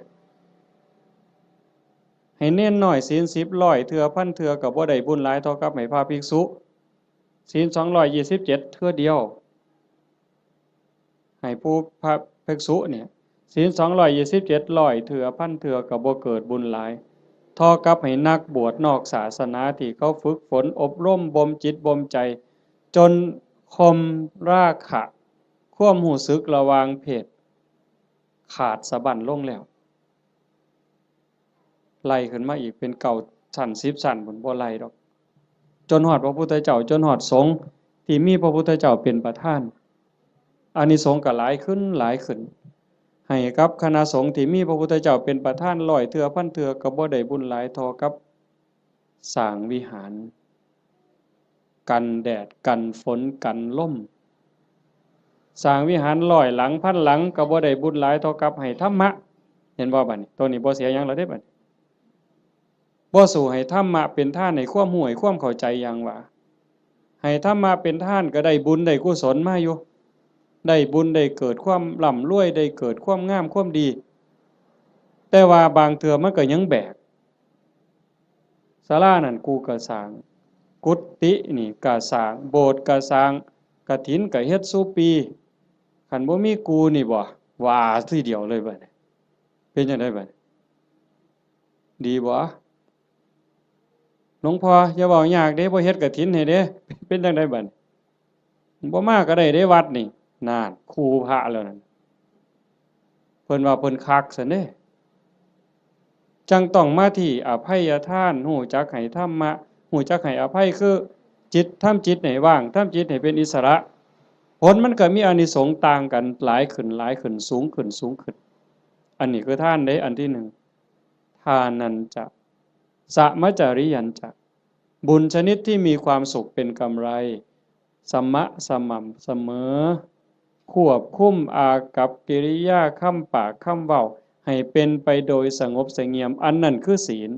ให้เณรน้อยศีลสิบร้อยเทื่อพันเทื่อก็บ่ได้บุญหลายเท่ากับให้พระภิกษุ ศีลสองร้อยยี่สิบเจ็ดเทื่อเดียว ให้ผู้พระภิกษุเนี่ย ศีลสองร้อยยี่สิบเจ็ดร้อยเทื่อพันเทื่อก็บ่เกิดบุญหลาย เท่ากับให้นักบวชนอกศาสนาที่เขาฝึกฝนอบรมบ่มจิตบ่มใจ จนข่มราคะ ความรู้สึกระหว่างเพศ ขาดสะบั้นลงแล้ว ไล่ขึ้นมาอีกเป็นเก้าชั้นสิบชั้นพุ้น บ่ไล่ดอก จนฮอดพระพุทธเจ้า จนฮอดสงฆ์ที่มีพระพุทธเจ้าเป็นประธาน อานิสงส์ก็หลายขึ้นหลายขึ้น ให้กับคณะสงฆ์ที่มีพระพุทธเจ้าเป็นประธานร้อยเทื่อพันเทื่อก็บ่ได้บุญหลายเท่ากับสร้างวิหาร กันแดด กันฝน กันลม สร้างวิหารร้อยหลังพันหลังก็บ่ได้บุญหลายเท่ากับให้ธรรมะ เห็นบ่บัดนี้ ตัวนี้บ่เสียหยังแล้วเด้บัดนี้ บ่สู้ให้ธรรมะเป็นทาน ให้ความรู้ ให้ความเข้าใจอย่างว่า ให้ธรรมะเป็นทานก็ได้บุญได้กุศลมาอยู่ ได้บุญได้เกิดความร่ำรวย ได้เกิดความงามความดี แต่ว่าบางเทื่อมันก็ยังแบก ศาลานั่นกูก็สร้าง กุฏินี่ก็สร้าง โบสถ์ก็สร้าง กฐินก็เฮ็ดซุปี คันบ่มีกูนี่บ่ ว่าทีเดียวเลยบัดนี้ เป็นจั่งใดบัดนี้ ดีบ่ หลวงพ่ออย่าเว้ายากเด้ บ่เฮ็ดกฐินให้เด้ เป็นจั่งใดบัดนี้ บ่มาก็ได้เด้วัดนี่ นั่น คู่พระแล้วนั่น เพิ่นว่าเพิ่นคักซั้นเด้ จั่งต้องมาที่อภัยทาน รู้จักให้ธรรมะ รู้จักให้อภัย คือจิต ทำจิตให้ว่าง ทำจิตให้เป็นอิสระ ผลมันก็มีอานิสงส์ต่างกัน หลายขึ้น หลายขึ้น สูงขึ้น สูงขึ้น อันนี้คือทานเด้ อันที่หนึ่ง ทานัญจะ สมจริยัญจะ บุญชนิดที่มีความสุขเป็นกำไร สมะ สม่ำเสมอ ควบคุมอากัปกิริยา คำปาก คำเว้า ให้เป็นไปโดยสงบเสงี่ยม อันนั้นคือศีล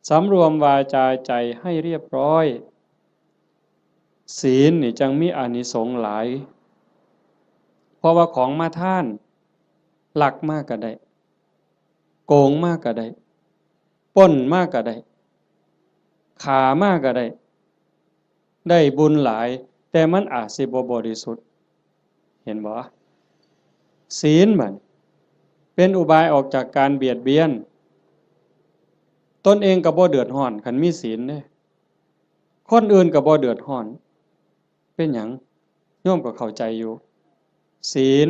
สำรวมวาจาใจให้เรียบร้อย ศีลนี่จั่งมีอานิสงส์หลาย เพราะว่าของมาทาน ลักมาก็ได้ โกงมาก็ได้ ปล้นมาก็ได้ ฆ่ามาก็ได้ ได้บุญหลาย แต่มันอาจสิบ่บริสุทธิ์ เห็นบ่ ศีลบัดเป็นอุบายออกจากการเบียดเบียน ตนเองก็บ่เดือดร้อน คันมีศีลเด้ คนอื่นก็บ่เดือดร้อน เป็นหยัง โยมก็เข้าใจอยู่ ศีล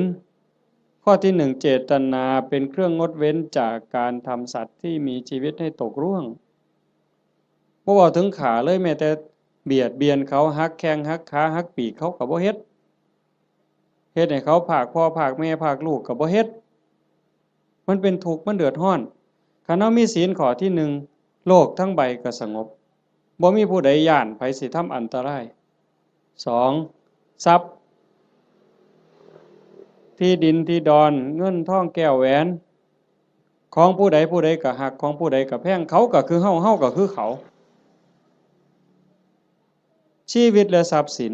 ข้อที่หนึ่ง เจตนาเป็นเครื่องงดเว้นจากการทำสัตว์ที่มีชีวิตให้ตกร่วง บ่เว้าถึงฆ่าเลย แม้แต่เบียดเบียนเขา หักแข้งหักขา หักปีกเขาก็บ่เฮ็ด เฮ็ดให้เขาพรากพ่อพรากแม่พรากลูกก็บ่เฮ็ด มันเป็นทุกข์ มันเดือดร้อน คันเฮามีศีลข้อที่หนึ่ง โลกทั้งใบก็สงบ บ่มีผู้ใดย้านไผสิทำอันตราย สอง ทรัพย์ ที่ดินที่ดอน เงินทองแก้วแหวน ของผู้ใดผู้ใดก็ฮัก ของผู้ใดก็แพง เขาก็คือเฮา เฮาก็คือเขา ชีวิตและทรัพย์สิน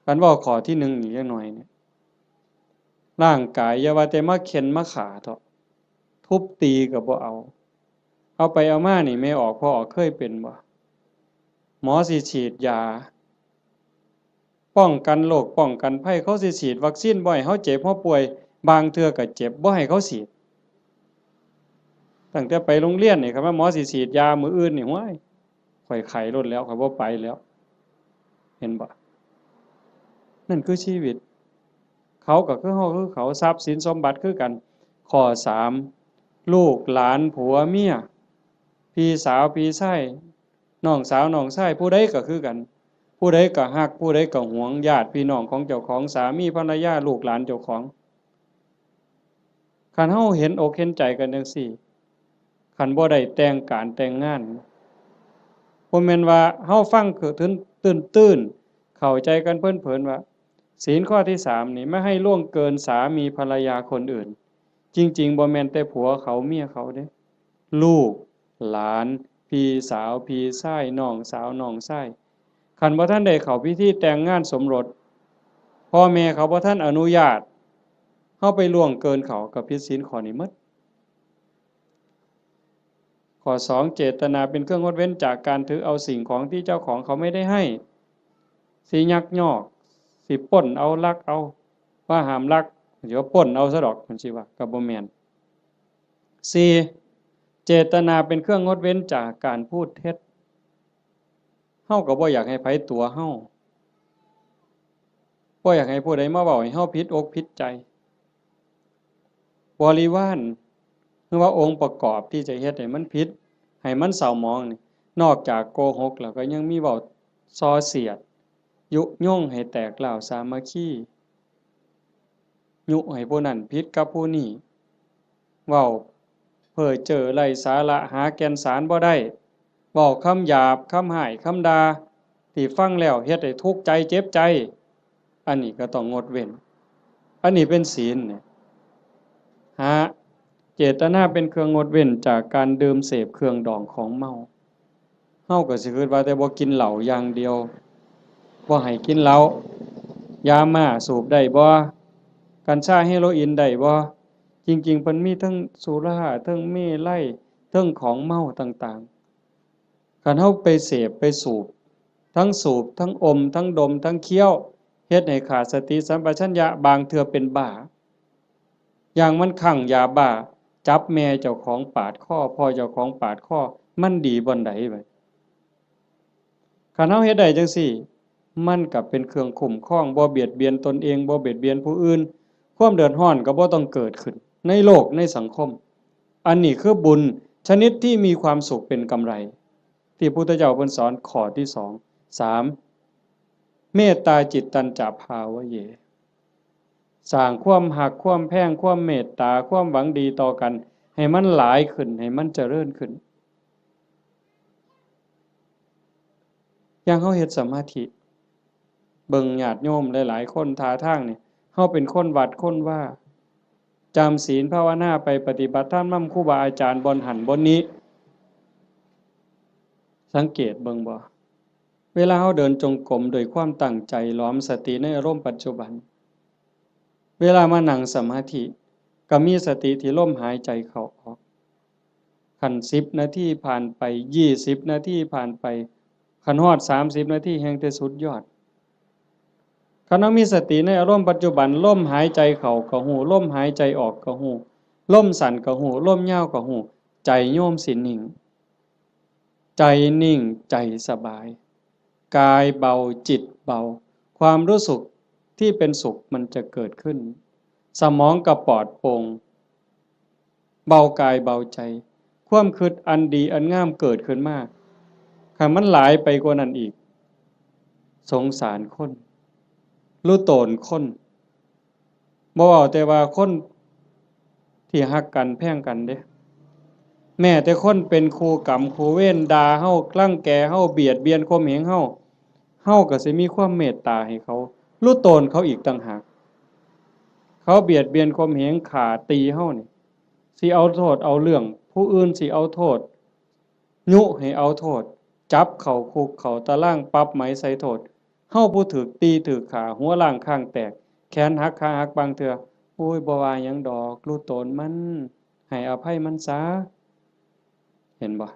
คันเว้าข้อที่หนึ่งนี่จักหน่อยเนี่ย ร่างกายอย่าว่าแต่มาเฆ็่นมาฆ่าเถาะ ทุบตีก็บ่เอา เอาไปเอามานี่ แม่ออกพ่อออกเคยเป็นบ่ หมอสิฉีดยา ป้องกันโรคป้องกันภัย เขาสิฉีดวัคซีนบ่ให้เฮาเจ็บเฮาป่วย บางเทื่อก็เจ็บบ่ให้เขาฉีด ตั้งแต่ไปโรงเรียนนี่ คันว่าหมอสิฉีดยามื้ออื่นนี่ ห้วย ข้อยไข้โลดแล้ว ข้อยบ่ไปแล้ว เห็นบ่ นั่นคือชีวิต เขาก็คือเฮาคือเขา ทรัพย์สินสมบัติคือกัน ข้อสาม ลูกหลานผัวเมีย พี่สาวพี่ชาย น้องสาวน้องชาย ผู้ใดก็คือกัน ผู้ใดก็ฮัก ผู้ใดก็หวง ญาติพี่น้องของเจ้าของ สามีภรรยา ลูกหลานเจ้าของ คันเฮาเห็นอกเห็นใจกันจั่งซี้ คันบ่ได้แต่งการแต่งงาน บ่แม่นว่าเฮาฟังคือตื้นๆ เข้าใจกันเพลินๆ ว่า ศีลข้อที่สามนี่ ไม่ให้ล่วงเกินสามีภรรยาคนอื่น จริงๆ บ่แม่นแต่ผัวเขาเมียเขาเด้ ลูก หลาน พี่สาว พี่ชาย น้องสาว น้องชาย คันบ่ทันได้เข้าพิธีแต่งงานสมรส พ่อแม่เขาบ่ทันอนุญาต เฮาไปล่วงเกินเขา ก็ผิดศีลข้อนี้หมด ข้อสอง เจตนาเป็นเครื่องงดเว้นจากการถือเอาสิ่งของที่เจ้าของเขาไม่ได้ให้ สิยักยอก สิปล้นเอา ลักเอา ว่าห้ามลัก สิว่าปล้นเอาซะดอก จั่งซี้ว่า ก็บ่แม่น สี่ เจตนาเป็นเครื่องงดเว้นจากการพูดเท็จ เฮาก็บ่อยากให้ไผตั๋วเฮา บ่อยากให้ผู้ใดมาเว้าให้เฮาผิดอกผิดใจ บริวาร หรือว่าองค์ประกอบที่จะเฮ็ดให้มันผิด ให้มันเศร้าหมองนี่ นอกจากโกหกแล้วก็ยังมีเว้าส่อเสียด ยุยงให้แตกร้าวสามัคคี ยุให้ผู้นั้นผิดกับผู้นี้ เว้าเพ้อเจ้อไร้สาระ หาแก่นสารบ่ได้ เว้าคำหยาบ คำฮ้าย คำด่า ที่ฟังแล้วเฮ็ดให้ทุกข์ใจ เจ็บใจ อันนี้ก็ต้องงดเว้น อันนี้เป็นศีลเนี่ย ห้า เจตนาเป็นเครื่องงดเว้นจากการดื่มเสพเครื่องดองของเมา เฮาก็สิคิดว่าแต่บ่กินเหล้าอย่างเดียว บ่ให้กินเหล้า ยาม่าสูบได้บ่ กัญชาเฮโรอีนได้บ่ จริงๆ เพิ่นมีทั้งสุรา ทั้งเมรัย ทั้งของเมาต่างๆ คันเฮาไปเสพไปสูบ ทั้งสูบ ทั้งอม ทั้งดม ทั้งเคี้ยว เฮ็ดให้ขาดสติสัมปชัญญะ บางเทื่อเป็นบ้า อย่างมันคลั่งยาบ้า จับแม่เจ้าของปาดคอ พ่อเจ้าของปาดคอ มันดีบ่อนใดบัด คันเฮาเฮ็ดได้จั่งซี้ มันก็เป็นเครื่องคุ้มครอง บ่เบียดเบียนตนเอง บ่เบียดเบียนผู้อื่น ความเดือดร้อนก็บ่ต้องเกิดขึ้น ในโลก ในสังคม อันนี้คือบุญชนิดที่มีความสุขเป็นกำไร ที่พุทธเจ้าเพิ่นสอนข้อที่สอง สาม เมตตาจิตตัญจะภาวะเย สร้างความฮัก ความแพง ความเมตตา ความหวังดีต่อกัน ให้มันหลายขึ้น ให้มันเจริญขึ้น อย่างเฮาเฮ็ดสมาธิ เบิ่งญาติโยมหลายๆ คนท่าทางนี่ เฮาเป็นคนวัดคนวา จำศีลภาวนาไป ปฏิบัติธรรมนำครูบาอาจารย์บ่อนหั้นบ่อนนี้ สังเกตเบิ่งบ่ เวลาเราเดินจงกรมโดยความตั้งใจ หลอมสติในอารมณ์ปัจจุบัน เวลามานั่งสมาธิ ก็มีสติที่ลมหายใจเข้าออก คันสิบนาทีผ่านไป ยี่สิบนาทีผ่านไป คันฮอดสามสิบนาทีแฮ่งแต่สุดยอด คันเรามีสติในอารมณ์ปัจจุบัน ลมหายใจเข้าก็ฮู้ ลมหายใจออกก็ฮู้ ลมสั้นก็ฮู้ ลมยาวก็ฮู้ ใจโยมสินิ่ง ใจนิ่ง ใจสบาย กายเบา จิตเบา ความรู้สึกที่เป็นสุขมันจะเกิดขึ้น สมองก็ปลอดโปร่ง เบากายเบาใจ ความคิดอันดีอันงามเกิดขึ้นมา คันมันหลายไปกว่านั้นอีก สงสารคน รู้ตนคน บ่เว้าแต่ว่าคนที่ฮักกันแพงกันเด้ แม้แต่คนเป็นคู่กรรมคู่เวร ด่าเฮา รังแกเฮา เบียดเบียนข่มเหงเฮา เฮาก็สิมีความเมตตาให้เขา รู้ตนเขาอีกต่างหาก เขาเบียดเบียนข่มเหง ฆ่าตีเฮานี่ สิเอาโทษเอาเรื่อง ผู้อื่นสิเอาโทษ ยุให้เอาโทษ จับเข้าคุกเข้าตาราง ปรับไหมใส่โทษ เฮาผู้ถูกตีถูกฆ่า หัวล้างคางแตก แขนหักขาหักบางเทื่อ โอ้ย บ่ว่าหยังดอก รู้ตนมัน ให้อภัยมันซะ เห็นบ่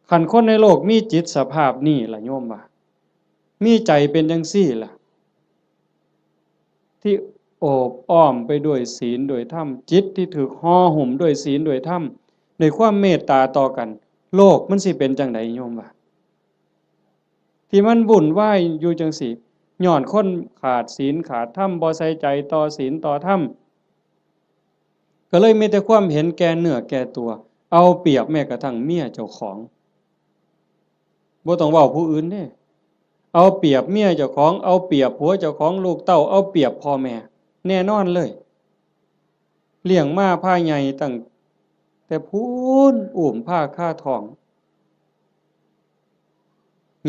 คันคนในโลกมีจิตสภาพนี้ล่ะโยมว่า มีใจเป็นจังซี่ล่ะ ที่โอบอ้อมไปด้วยศีลด้วยธรรม จิตที่ถูกห่อหุ้มด้วยศีลด้วยธรรม ด้วยความเมตตาต่อกัน โลกมันสิเป็นจังใดโยมว่า ที่มันวุ่นวายอยู่จังซี่ ย้อนคนขาดศีลขาดธรรม บ่ใส่ใจต่อศีลต่อธรรม ก็เลยมีแต่ความเห็นแก่เนื้อแก่ตัว เอาเปรียบแม้กระทั่งเมียเจ้าของ บ่ต้องเว้าผู้อื่นเด้ เอาเปรียบเมียเจ้าของ เอาเปรียบผัวเจ้าของ ลูกเต้า เอาเปรียบพ่อแม่ แน่นอนเลย เลี้ยงมาพาใหญ่ตั้งแต่พู้น อุ้มพาคาท้อง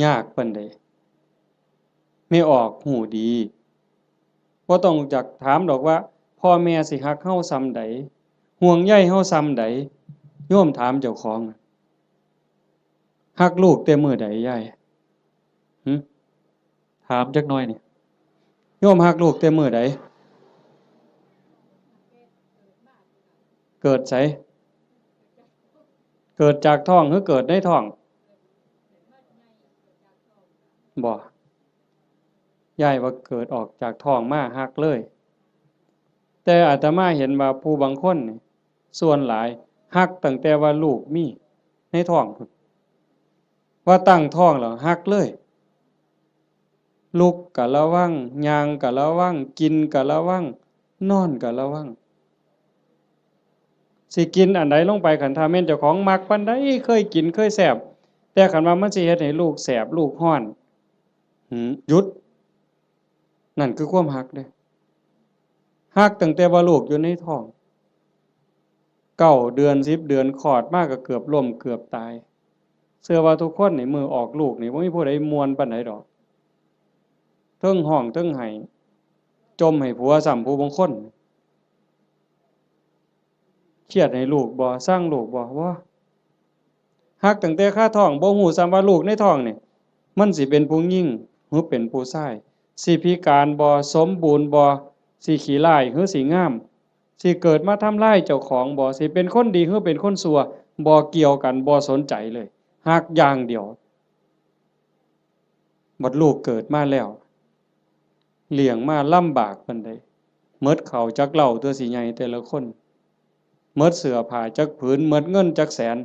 ยากปานใด แม่ออกฮู้ดี บ่ต้องจักถามดอกว่า พ่อแม่สิฮักเฮาส่ำใด ห่วงใยเฮาส่ำใด โยมถามเจ้าของ ฮักลูกแต่มื้อใดยาย หึ ถามจักหน่อยนี่ โยมฮักลูกแต่มื้อใด เกิดไส เกิดจากท้องหรือเกิดในท้อง บ่ ยายว่าเกิดออกจากท้องมาฮักเลย แต่อาตมาเห็นว่าผู้บางคนนี่ ส่วนหลายฮักตั้งแต่ว่าลูกมีในท้องพุ้น ว่าตั้งท้องแล้วฮักเลย ลุกก็ระวัง ย่างก็ระวัง กินก็ระวัง นอนก็ระวัง สิกินอันใดลงไป คันถ้าแม่นเจ้าของมักปานใด เคยกินเคยแซ่บ แต่คันว่ามันสิเฮ็ดให้ลูกแสบลูกร้อน หืม หยุด นั่นคือความฮักเด้ ฮักตั้งแต่ว่าลูกอยู่ในท้อง เก้าเดือน สิบเดือน คลอดมาก็เกือบล้มเกือบตาย เชื่อว่าทุกคนนี่มื้อออกลูกนี่บ่มีผู้ใดม่วนปานใดดอก เทิงฮ้องเทิงไห้ จ่มให้ผัวซ้ำผู้บางคน เครียดให้ลูกบ่ ซังลูกบ่ บ่ ฮักตั้งแต่คาท้อง บ่ฮู้ซ้ำว่าลูกในท้องนี่ มันสิเป็นผู้หญิงหรือเป็นผู้ชาย สิพิการบ่ สมบูรณ์บ่ สิขี้ร้ายหรือสิงาม สิเกิดมาทำลายเจ้าของบ่ สิเป็นคนดีหรือเป็นคนชั่ว บ่เกี่ยวกัน บ่สนใจเลย ฮักอย่างเดียว บัดลูกเกิดมาแล้ว เลี้ยงมาลำบากปานใด หมดข้าวจักเล่าตัวสิใหญ่แต่ละคน หมดเสื้อผ้าจักผืน หมดเงินจักแสน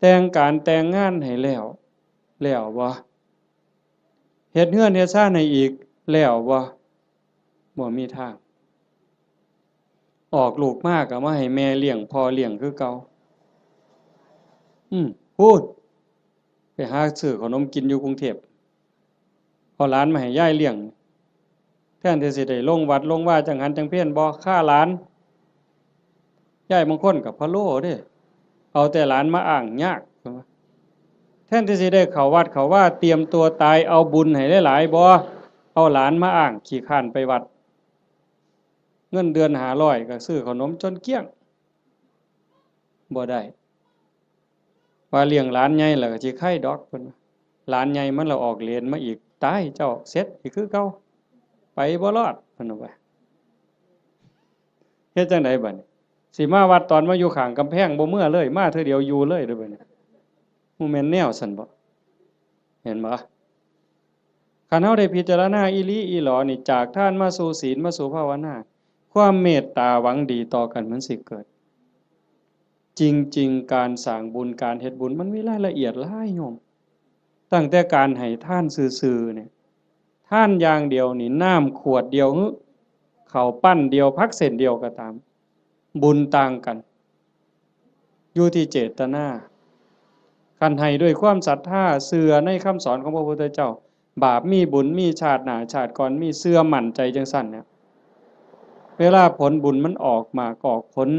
แต่งการแต่งงานให้แล้ว แล้วบ่ เฮ็ดเฮือนเฮ็ดซานให้อีก แล้วบ่ บ่มีทาง ออกลูกมาก็มาให้แม่เลี้ยงพ่อเลี้ยงคือเก่า อืม พู้น ไปหาซื้อขนมกินอยู่กรุงเทพฯ เอาหลานมาให้ยายเลี้ยง แทนที่สิได้ลงวัดลงวาจังหันจังเพลบ่ ฆ่าหลาน ยายบางคนก็พะโล้เด้ เอาแต่หลานมาอ้างยาก แทนที่สิได้เข้าวัดเข้าวา เตรียมตัวตาย เอาบุญให้หลายๆ บ่ เอาหลานมาอ้าง ขี้คร้านไปวัด เงินเดือนห้าร้อยก็ซื้อขนมจนเกลี้ยง บ่ได้ ว่าเลี้ยงหลานใหญ่แล้วก็สิไคดอกเพิ่นว่า หลานใหญ่มันละออกเลนมาอีก ตายเจ้า เสร็จอีกคือเก่า ไปบ่รอดเพิ่นว่า เฮ็ดจั่งใดบัดนี้ สิมาวัดตอนมาอยู่ข้างกำแพงบ่เมือเลย มาเทื่อเดียวอยู่เลยเด้อบัดนี้ บ่แม่นแนวซั่นบ่ เห็นบ่ คันเฮาได้พิจารณาอีหลีอีหลอนี่ จากทานมาสู่ศีล มาสู่ภาวนา ความเมตตาหวังดีต่อกันมันสิเกิด จริงๆ การสร้างบุญ การเฮ็ดบุญ มันมีรายละเอียดหลายโยม ตั้งแต่การให้ทานซื่อๆ เนี่ย ทานอย่างเดียวนี่ น้ำขวดเดียว หรือข้าวปั้นเดียว ผักเส้นเดียวก็ตาม บุญต่างกัน อยู่ที่เจตนา คันให้ด้วยความศรัทธา เชื่อในคำสอนของพระพุทธเจ้า บาปมีบุญมี ชาติหน้าชาติก่อนมี เชื่อมั่นใจจั่งซั่นเนี่ย เวลาผลบุญมันออกหมากออกผล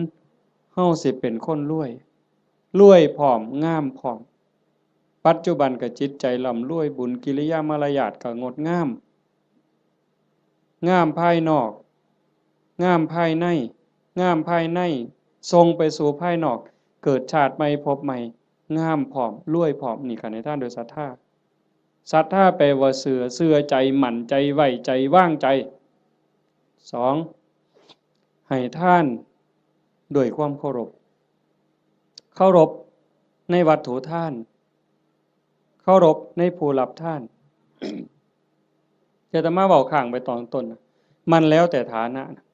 เฮาสิเป็นคนรวย รวยพร้อม งามพร้อม ปัจจุบันก็จิตใจร่ำรวย บุญกิริยามารยาทก็งดงาม งามภายนอก งามภายใน งามภายใน ส่งไปสู่ภายนอก เกิดชาติใหม่ภพใหม่ งามพร้อม รวยพร้อม นี่ก็ให้ทานโดยศรัทธา ศรัทธาแปลว่าเชื่อ เชื่อใจ มั่นใจ ไว้ใจ วางใจ สอง ให้ทานด้วยความเคารพ เคารพในวัตถุทาน เคารพในผู้รับทาน อาตมาเว้าค้างไปตอนต้นนะ มันแล้วแต่ฐานะนะ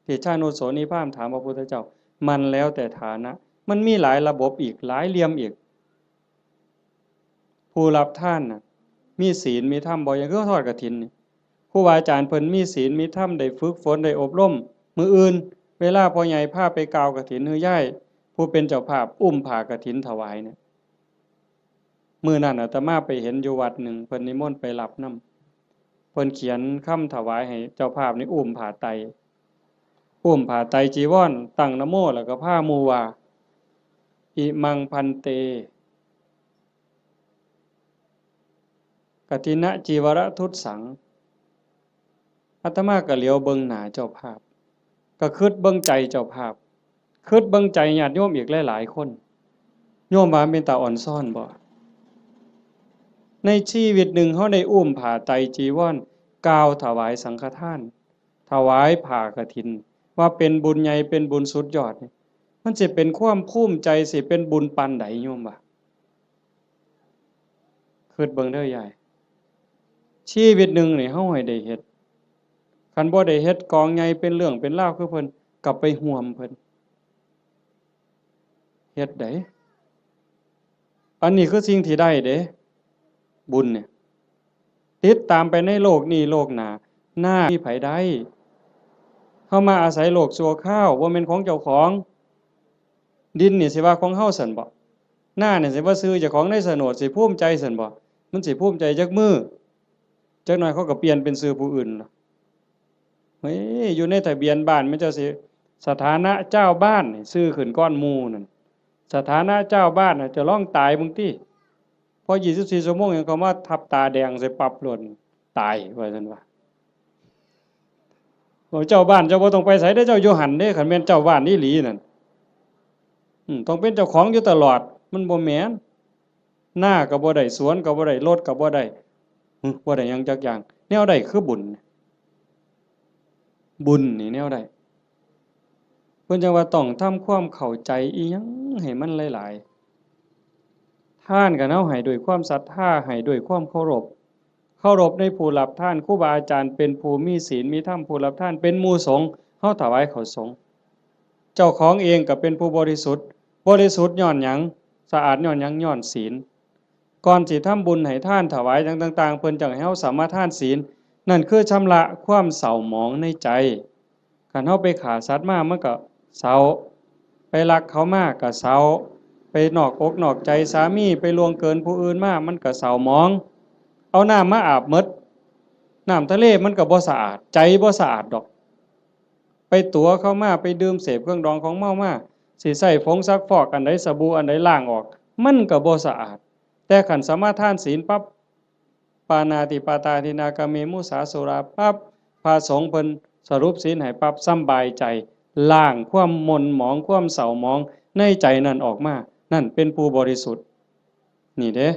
ที่ชานุโสนีพราหมณ์ถามพระพุทธเจ้า มันแล้วแต่ฐานะ มันมีหลายระบบอีก หลายเหลี่ยมอีก ผู้รับทานน่ะ มีศีลมีธรรมบ่ อย่างคือทอดกฐินนี่ ครูบาอาจารย์เพิ่นมีศีลมีธรรม ได้ฝึกฝน ได้อบรม มื้ออื่น เวลาพ่อใหญ่พาไปกล่าวกฐิน หรือยายผู้เป็นเจ้าภาพอุ้มผ้ากฐินถวายเนี่ย มื้อนั้นอาตมาไปเห็นอยู่วัดหนึ่ง เพิ่นนิมนต์ไปรับนำ เพิ่นเขียนคำถวายให้เจ้าภาพนี่อุ้มผ้าไตร อุ้มผ้าไตรจีวร ตั้งนะโม แล้วก็พาหมู่ว่า อิมัง ภันเต กฐินจีวรทุสสัง อาตมาก็เหลียวเบิ่งหน้าเจ้าภาพ ก็คิดเบิ่งใจเจ้าภาพ คิดเบิ่งใจญาติโยมอีกหลายๆ คน โยมว่าเป็นตาอ่อนซ้อนบ่ ในชีวิตหนึ่งเฮาได้อุ้มผ้าไตรจีวร กล่าวถวายสังฆทาน ถวายผ้ากฐิน ว่าเป็นบุญใหญ่ เป็นบุญสุดยอดนี่ มันสิเป็นความภูมิใจ สิเป็นบุญปานใด โยมว่า คิดเบิ่งเด้อยาย ชีวิตหนึ่งนี่เฮาให้ได้เฮ็ด คันบ่ได้เฮ็ดกองใหญ่เป็นเรื่องเป็นราวคือเพิ่น ก็ไปร่วมเพิ่น เฮ็ดได้ อันนี้คือสิ่งที่ได้เด้ บุญเนี่ย ติดตามไปในโลกนี้โลกหน้า นามีไผได้ เฮามาอาศัยโลกชั่วคราว บ่แม่นของเจ้าของ ดินนี่สิว่าของเฮาซั่นบ่ นานี่สิว่าชื่อเจ้าของในโฉนด สิภูมิใจซั่นบ่ มันสิภูมิใจจักมื้อ จักหน่อยเขาก็เปลี่ยนเป็นชื่อผู้อื่นล่ะ เฮ้ย อยู่ในทะเบียนบ้านมันเจ้าสิ สถานะเจ้าบ้านนี่ชื่อขึ้นก่อนหมู่นั่น สถานะเจ้าบ้านน่ะ เจ้าลองตายเบิ่งติ พอยี่สิบสี่ชั่วโมงหยังเขามาทับตาแดงใส่ปั๊บโลด ตายว่าซั่นว่า โอ้ เจ้าบ้านเจ้าบ่ต้องไปไสเด้อ เจ้าอยู่หั่นเด้ คันแม่นเจ้าบ้านอีหลีนั่น อืม ต้องเป็นเจ้าของอยู่ตลอด มันบ่แม่น นาก็บ่ได้ สวนก็บ่ได้ รถก็บ่ได้ หึ บ่ได้หยังจักอย่าง แนวใดคือบุญ บุญนี่แนวใด เพิ่นจั่งว่าต้องทำความเข้าใจอีหยังให้มันหลายๆ ทานก็เฮาให้ด้วยความศรัทธา ให้ด้วยความเคารพ เคารพในผู้รับทาน ครูบาอาจารย์เป็นผู้มีศีลมีธรรม ผู้รับทานเป็นหมู่สงฆ์ เฮาถวายข้าวสงฆ์ เจ้าของเองก็เป็นผู้บริสุทธิ์ บริสุทธิ์ย้อนหยัง สะอาดย้อนหยัง ย้อนศีล ก่อนสิทำบุญให้ทานถวายหยังต่างๆ เพิ่นจั่งให้เฮาสมาทานศีล นั่นคือชำระความเศร้าหมองในใจ คันเฮาไปฆ่าสัตว์มามันก็เศร้า ไปลักเขามาก็เศร้า ไปนอกอกนอกใจสามี ไปล่วงเกินผู้อื่นมา มันก็เศร้าหมอง เอาน้ำมาอาบหมด น้ำทะเลมันก็บ่สะอาด ใจบ่สะอาดดอก ไปตั๋วเขามา ไปดื่มเสพเครื่องดองของเมามา สิใช้ผงซักฟอกอันใด สบู่อันใดล้างออก มันก็บ่สะอาด แต่คันสมาทานศีลปั๊บ ปาณาติปาตาทินนา กาเม มุสา สุรา ปั๊บ พระสงฆ์เพิ่นสรุปศีลให้ปั๊บ สำบายใจ ล้างความหม่นหมอง ความเศร้าหมองในใจนั่นออกมา นั่นเป็นผู้บริสุทธิ์ นี่เด้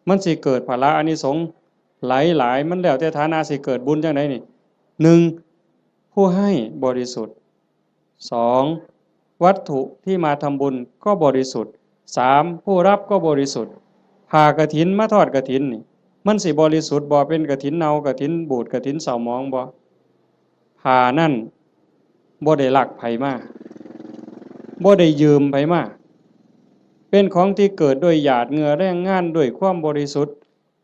มันสิเกิดผละอานิสงส์หลายๆ มันแล้วแต่ฐานะสิเกิดบุญจั่งใดนี่ หนึ่ง ผู้ให้บริสุทธิ์ สอง วัตถุที่มาทำบุญก็บริสุทธิ์ สาม ผู้รับก็บริสุทธิ์ ผ้ากฐินมาทอดกฐินนี่ มันสิบริสุทธิ์บ่ เป็นกฐินเน่ากฐินบูดกฐินเศร้าหมองบ่ ผ้านั่นบ่ได้ลักไผมา บ่ได้ยืมไผมา เป็นของที่เกิดด้วยหยาดเหงื่อแรงงานด้วยความบริสุทธิ์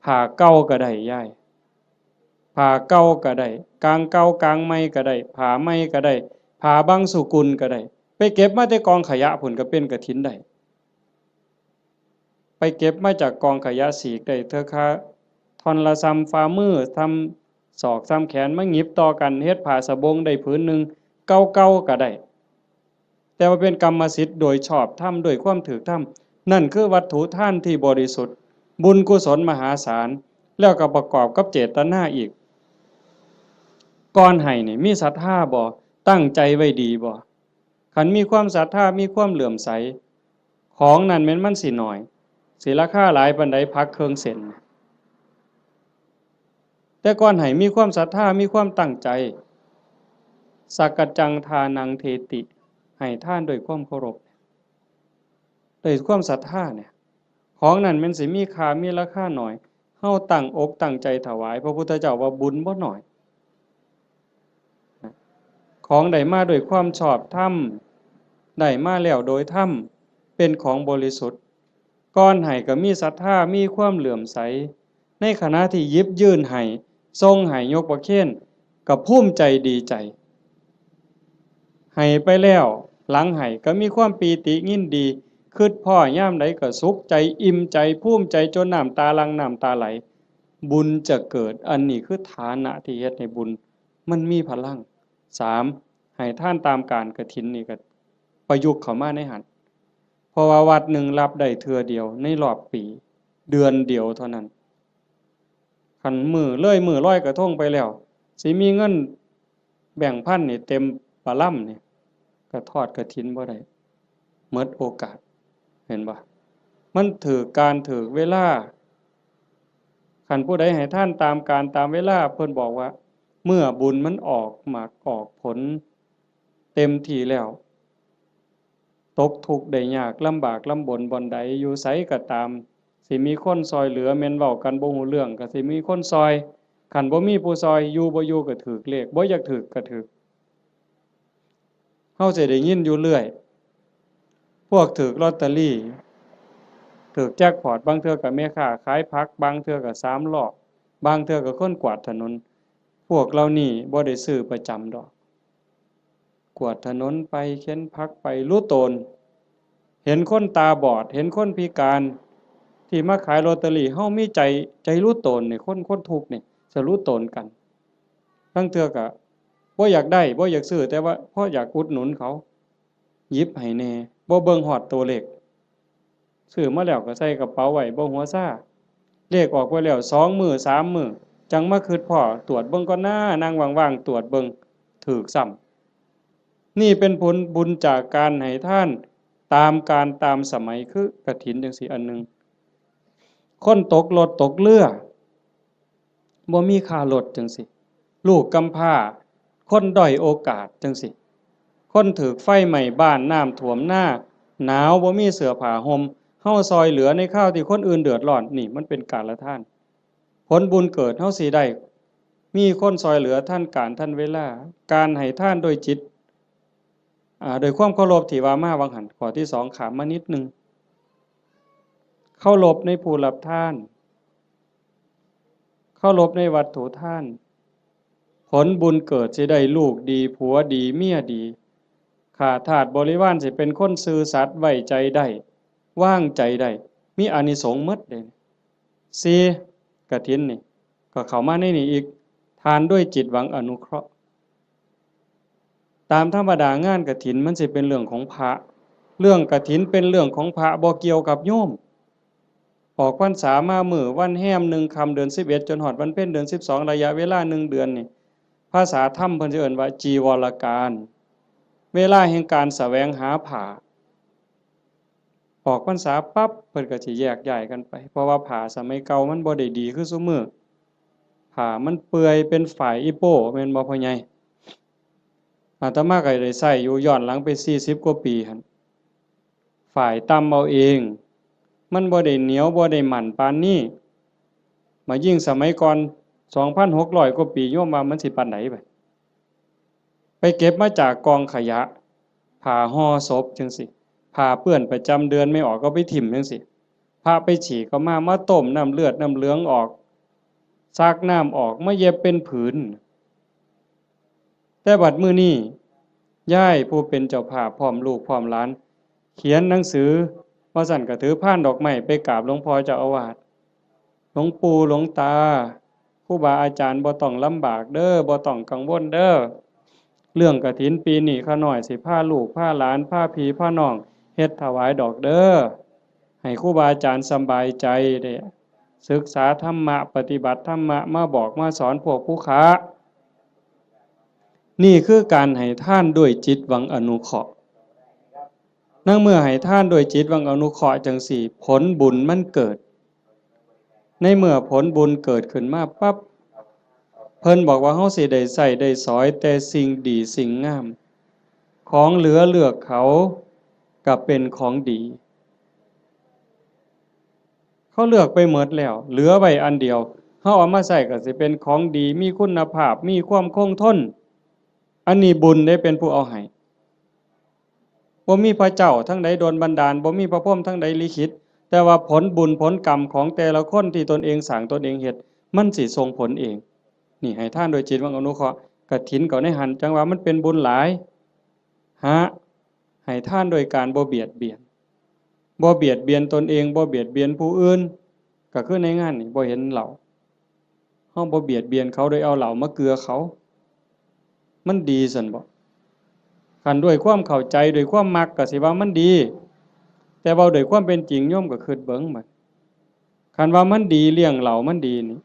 ผ้าเก่าก็ได้ยาย ผ้าเก่าก็ได้ กางเก่ากางใหม่ก็ได้ ผ้าใหม่ก็ได้ ผ้าบางสุกุลก็ได้ ไปเก็บมาแต่กองขยะพุ้นก็เป็นกฐินได้ ไปเก็บมาจากกองขยะ สีกได้เทื่อคาท่อนละส่ำฝ่ามือ ส่ำศอก ส่ำแขน มาหยิบต่อกันเฮ็ดผ้าสบงได้ผืนหนึ่ง เก่าๆก็ได้ แต่ว่าเป็นกรรมสิทธิ์โดยชอบธรรม ด้วยความถูกธรรม นั่นคือวัตถุทานที่บริสุทธิ์ บุญกุศลมหาศาล แล้วก็ประกอบกับเจตนาอีก ก่อนให้นี่มีศรัทธาบ่ ตั้งใจไว้ดีบ่ คันมีความศรัทธา มีความเลื่อมใส ของนั่นแม่นมันสิน้อย สิราคาหลายปานใด ผักเครื่องเส้น แต่ก่อนให้มีความศรัทธา มีความตั้งใจ สักกัจจังทานังเทติ ให้ทานด้วยความเคารพ ด้วยความศรัทธาเนี่ย ของนั่นแม่นสิมีค่า มีราคาน้อย เฮาตั้งอกตั้งใจถวาย พระพุทธเจ้าว่าบุญบ่น้อย ของได้มาด้วยความชอบธรรม ได้มาแล้วโดยธรรม เป็นของบริสุทธิ์ ก่อนให้ก็มีศรัทธา มีความเลื่อมใส ในขณะที่หยิบยื่นให้ ส่งให้ ยกประเคน ก็ภูมิใจดีใจ ให้ไปแล้ว หลังให้ก็มีความปีติยินดี คิดพ้อยามใดก็สุขใจ อิ่มใจ ภูมิใจ จนน้ำตาหลั่ง น้ำตาไหล บุญจะเกิด อันนี้คือฐานะที่เฮ็ดให้บุญมันมีพลัง สาม ให้ทานตามกาลกฐินนี่ก็ประยุกต์เข้ามาในหั้น เพราะว่าวัดหนึ่งรับได้เทื่อเดียวในรอบปี เดือนเดียวเท่านั้น คันมื้อเลยมื้อลอยกระทงไปแล้ว สิมีเงินแบงค์พันนี่เต็มปะลำนี่ ก็ทอดกฐินบ่ได้ หมดโอกาส เห็นบ่ มันถืกกาลถืกเวลา คันผู้ใดให้ทานตามกาลตามเวลา เพิ่นบอกว่า เมื่อบุญมันออกหมากออกผลเต็มที่แล้ว ตกทุกข์ได้ยาก ลำบากลำบนบ่อนใด อยู่ไสก็ตาม สิมีคนซ่อยเหลือ แม่นเว้ากันบ่ฮู้เรื่อง ก็สิมีคนซ่อย คันบ่มีผู้ซ่อย อยู่บ่อยู่ก็ถืกเลข บ่อยากถืกก็ถืก เฮาสิได้ยินอยู่เรื่อย พวกถืกลอตเตอรี่ ถืกแจ็คพอต บางเทื่อก็แม่ค้าขายผัก บางเทื่อก็สามล้อ บางเทื่อก็คนกวาดถนน พวกเหล่านี้บ่ได้ซื้อประจำดอก กวาดถนนไป เข็นผักไป หลู่ตน เห็นคนตาบอด เห็นคนพิการ ที่มาขายลอตเตอรี่ เฮามีใจ ใจหลู่ตนนี่ คน คนทุกข์นี่ จะหลู่ตนกัน ลางเทื่อก็บ่อยากได้ บ่อยากซื้อ แต่ว่าพออยากอุดหนุนเขา หยิบให้แหน่ บ่เบิ่งฮอดตัวเลข ซื้อมาแล้วก็ใส่กระเป๋าไว้ บ่หัวซา เลขออกไปแล้ว สองมื้อ สามมื้อ จั่งมาคิดพ้อ ตรวจเบิ่งก่อนนะ นั่งว่างๆ ตรวจเบิ่ง ถืกซ้ำ นี่เป็นผลบุญจากการให้ทานตามกาลตามสมัย คือกฐินจั่งซี้อันหนึ่ง คนตกรถตกเรือ บ่มีค่ารถจั่งซี้ ลูกกำพร้า คนด้อยโอกาสจั่งซี้ คนถืกไฟไหม้บ้าน น้ำท่วมนา หนาว บ่มีเสื้อผ้าห่ม เฮาซ่อยเหลือในคราวที่คนอื่นเดือดร้อน นี่มันเป็นกาลทาน ผลบุญเกิดเฮาสิได้ มีคนซ่อยเหลือทันกาลทันเวลา การให้ทานโดยจิต อ่า โดยความเคารพที่ว่ามาว่าหั้น ข้อที่สองข้ามมานิดหนึ่ง เคารพในผู้รับทาน เคารพในวัตถุทาน ผลบุญเกิดสิได้ลูกดี ผัวดี เมียดี ข้าทาสบริวารสิเป็นคนซื่อสัตย์ ไว้ใจได้ วางใจได้ มีอานิสงส์หมดเด้ สี่ กฐินนี่ ก็เข้ามาในนี่อีก ทานด้วยจิตหวังอนุเคราะห์ ตามธรรมดางานกฐินมันสิเป็นเรื่องของพระ เรื่องกฐินเป็นเรื่องของพระ บ่เกี่ยวกับโยม ออกพรรษามามื้อวันแฮมหนึ่งค่ำเดือนสิบเอ็ด จนฮอดวันเพ็ญเดือนสิบสอง ระยะเวลาหนึ่งเดือนนี่ ภาษาธรรมเพิ่นสิเอิ้นว่าจีวรกาล เวลาแห่งการแสวงหาผ้า ออกพรรษาปั๊บเพิ่นก็สิแยกย้ายกันไป เพราะว่าผ้าสมัยเก่ามันบ่ได้ดีคือซุมื้อ ผ้ามันเปื่อยเป็นฝ้ายอีโป้ แม่นบ่พ่อใหญ่? อาตมาก็ได้ใช้อยู่ย้อนหลังไปสี่สิบกว่าปีหั่น ฝ้ายตำเอาเอง มันบ่ได้เหนียวบ่ได้มั่นปานนี้ มายิ่งสมัยก่อน สองพันหกร้อยกว่าปี โยมว่ามันสิปานใดบัด ไปเก็บมาจากกองขยะ ผ้าห่อศพจั่งซี้ ผ้าเปื้อนประจำเดือนไม่ออกก็ไปถิ่มจั่งซี้ พระไปฉี่ก็มา มาต้มน้ำเลือดน้ำเหลืองออก ซักน้ำออก มาเย็บเป็นผืน แต่บัดมื้อนี้ ยายผู้เป็นเจ้าภาพพร้อมลูกพร้อมหลาน เขียนหนังสือ ว่าซั่นก็ถือพานดอกไม้ไปกราบหลวงพ่อเจ้าอาวาส หลวงปู่หลวงตา ครูบาอาจารย์บ่ต้องลำบากเด้อ บ่ต้องกังวลเด้อ เรื่องกฐินปีนี้ข้าน้อยสิพาลูกพาหลานพาพี่พาน้องเฮ็ดถวายดอกเด้อ ให้ครูบาอาจารย์สำบายใจ ได้ศึกษาธรรมะ ปฏิบัติธรรมะ มาบอกมาสอนพวกผู้ค้า นี่คือการให้ทานด้วยจิตหวังอนุเคราะห์ ในเมื่อให้ทานด้วยจิตหวังอนุเคราะห์จั่งซี้ ผลบุญมันเกิด ในเมื่อผลบุญเกิดขึ้นมาปั๊บ เพิ่นบอกว่าเฮาสิได้ใช้ได้สอยแต่สิ่งดีสิ่งงาม ของเหลือเลือกเขาก็เป็นของดี เขาเลือกไปหมดแล้ว เหลือไว้อันเดียว เฮาเอามาใช้ก็สิเป็นของดี มีคุณภาพ มีความคงทน อันนี้บุญเด้เป็นผู้เอาให้ บ่มีพระเจ้าทางใดดลบันดาล บ่มีพระพรหมทางใดลิขิต แต่ว่าผลบุญผลกรรมของแต่ละคนที่ตนเองสร้างตนเองเฮ็ด มันสิส่งผลเอง นี่ให้ทานโดยจิตหวังอนุเคราะห์ กฐินก็ในหั่น จั่งว่ามันเป็นบุญหลาย หา ให้ทานโดยการบ่เบียดเบียน บ่เบียดเบียนตนเอง บ่เบียดเบียนผู้อื่น ก็คือในงานนี่บ่เห็นเหล้า เฮาบ่เบียดเบียนเขาโดยเอาเหล้ามาเกือเขา มันดีซั่นบ่ คันด้วยความเข้าใจ ด้วยความมักก็สิว่ามันดี แต่เว้าด้วยความเป็นจริง โยมก็คิดเบิ่งบัด คันว่ามันดี เลี้ยงเหล้ามันดีนี่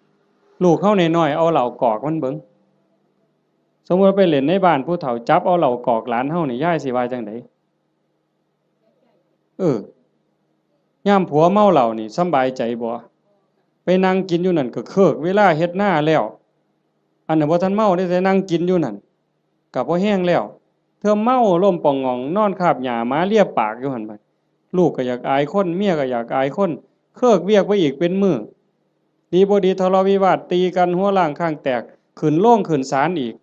ลูกเฮาน้อยๆ เอาเหล้ากอกมันเบิ่ง สมมุติว่าไปเล่นในบ้านผู้เฒ่า จับเอาเหล้ากอกหลานเฮานี่ ยายสิว่าจั่งใด? เออ ยามผัวเมาเหล้านี่สำบายใจบ่? ไปนั่งกินอยู่นั่นก็เคิกเวลาเฮ็ดนาแล้ว อันนั้นบ่ทันเมาเด้ แต่นั่งกินอยู่นั่น ก็พอแฮงแล้ว เทื่อเมาล้มป่องหง่อง นอนคาบหญ้าหมาเลียปากอยู่หั่นบัด ลูกก็อยากอายคน เมียก็อยากอายคน เคิกเวียกไปอีกเป็นมื้อ ดีบ่ดีทะเลาะวิวาทตีกัน หัวล้างข้างแตก ขึ้นโรงขึ้นศาลอีก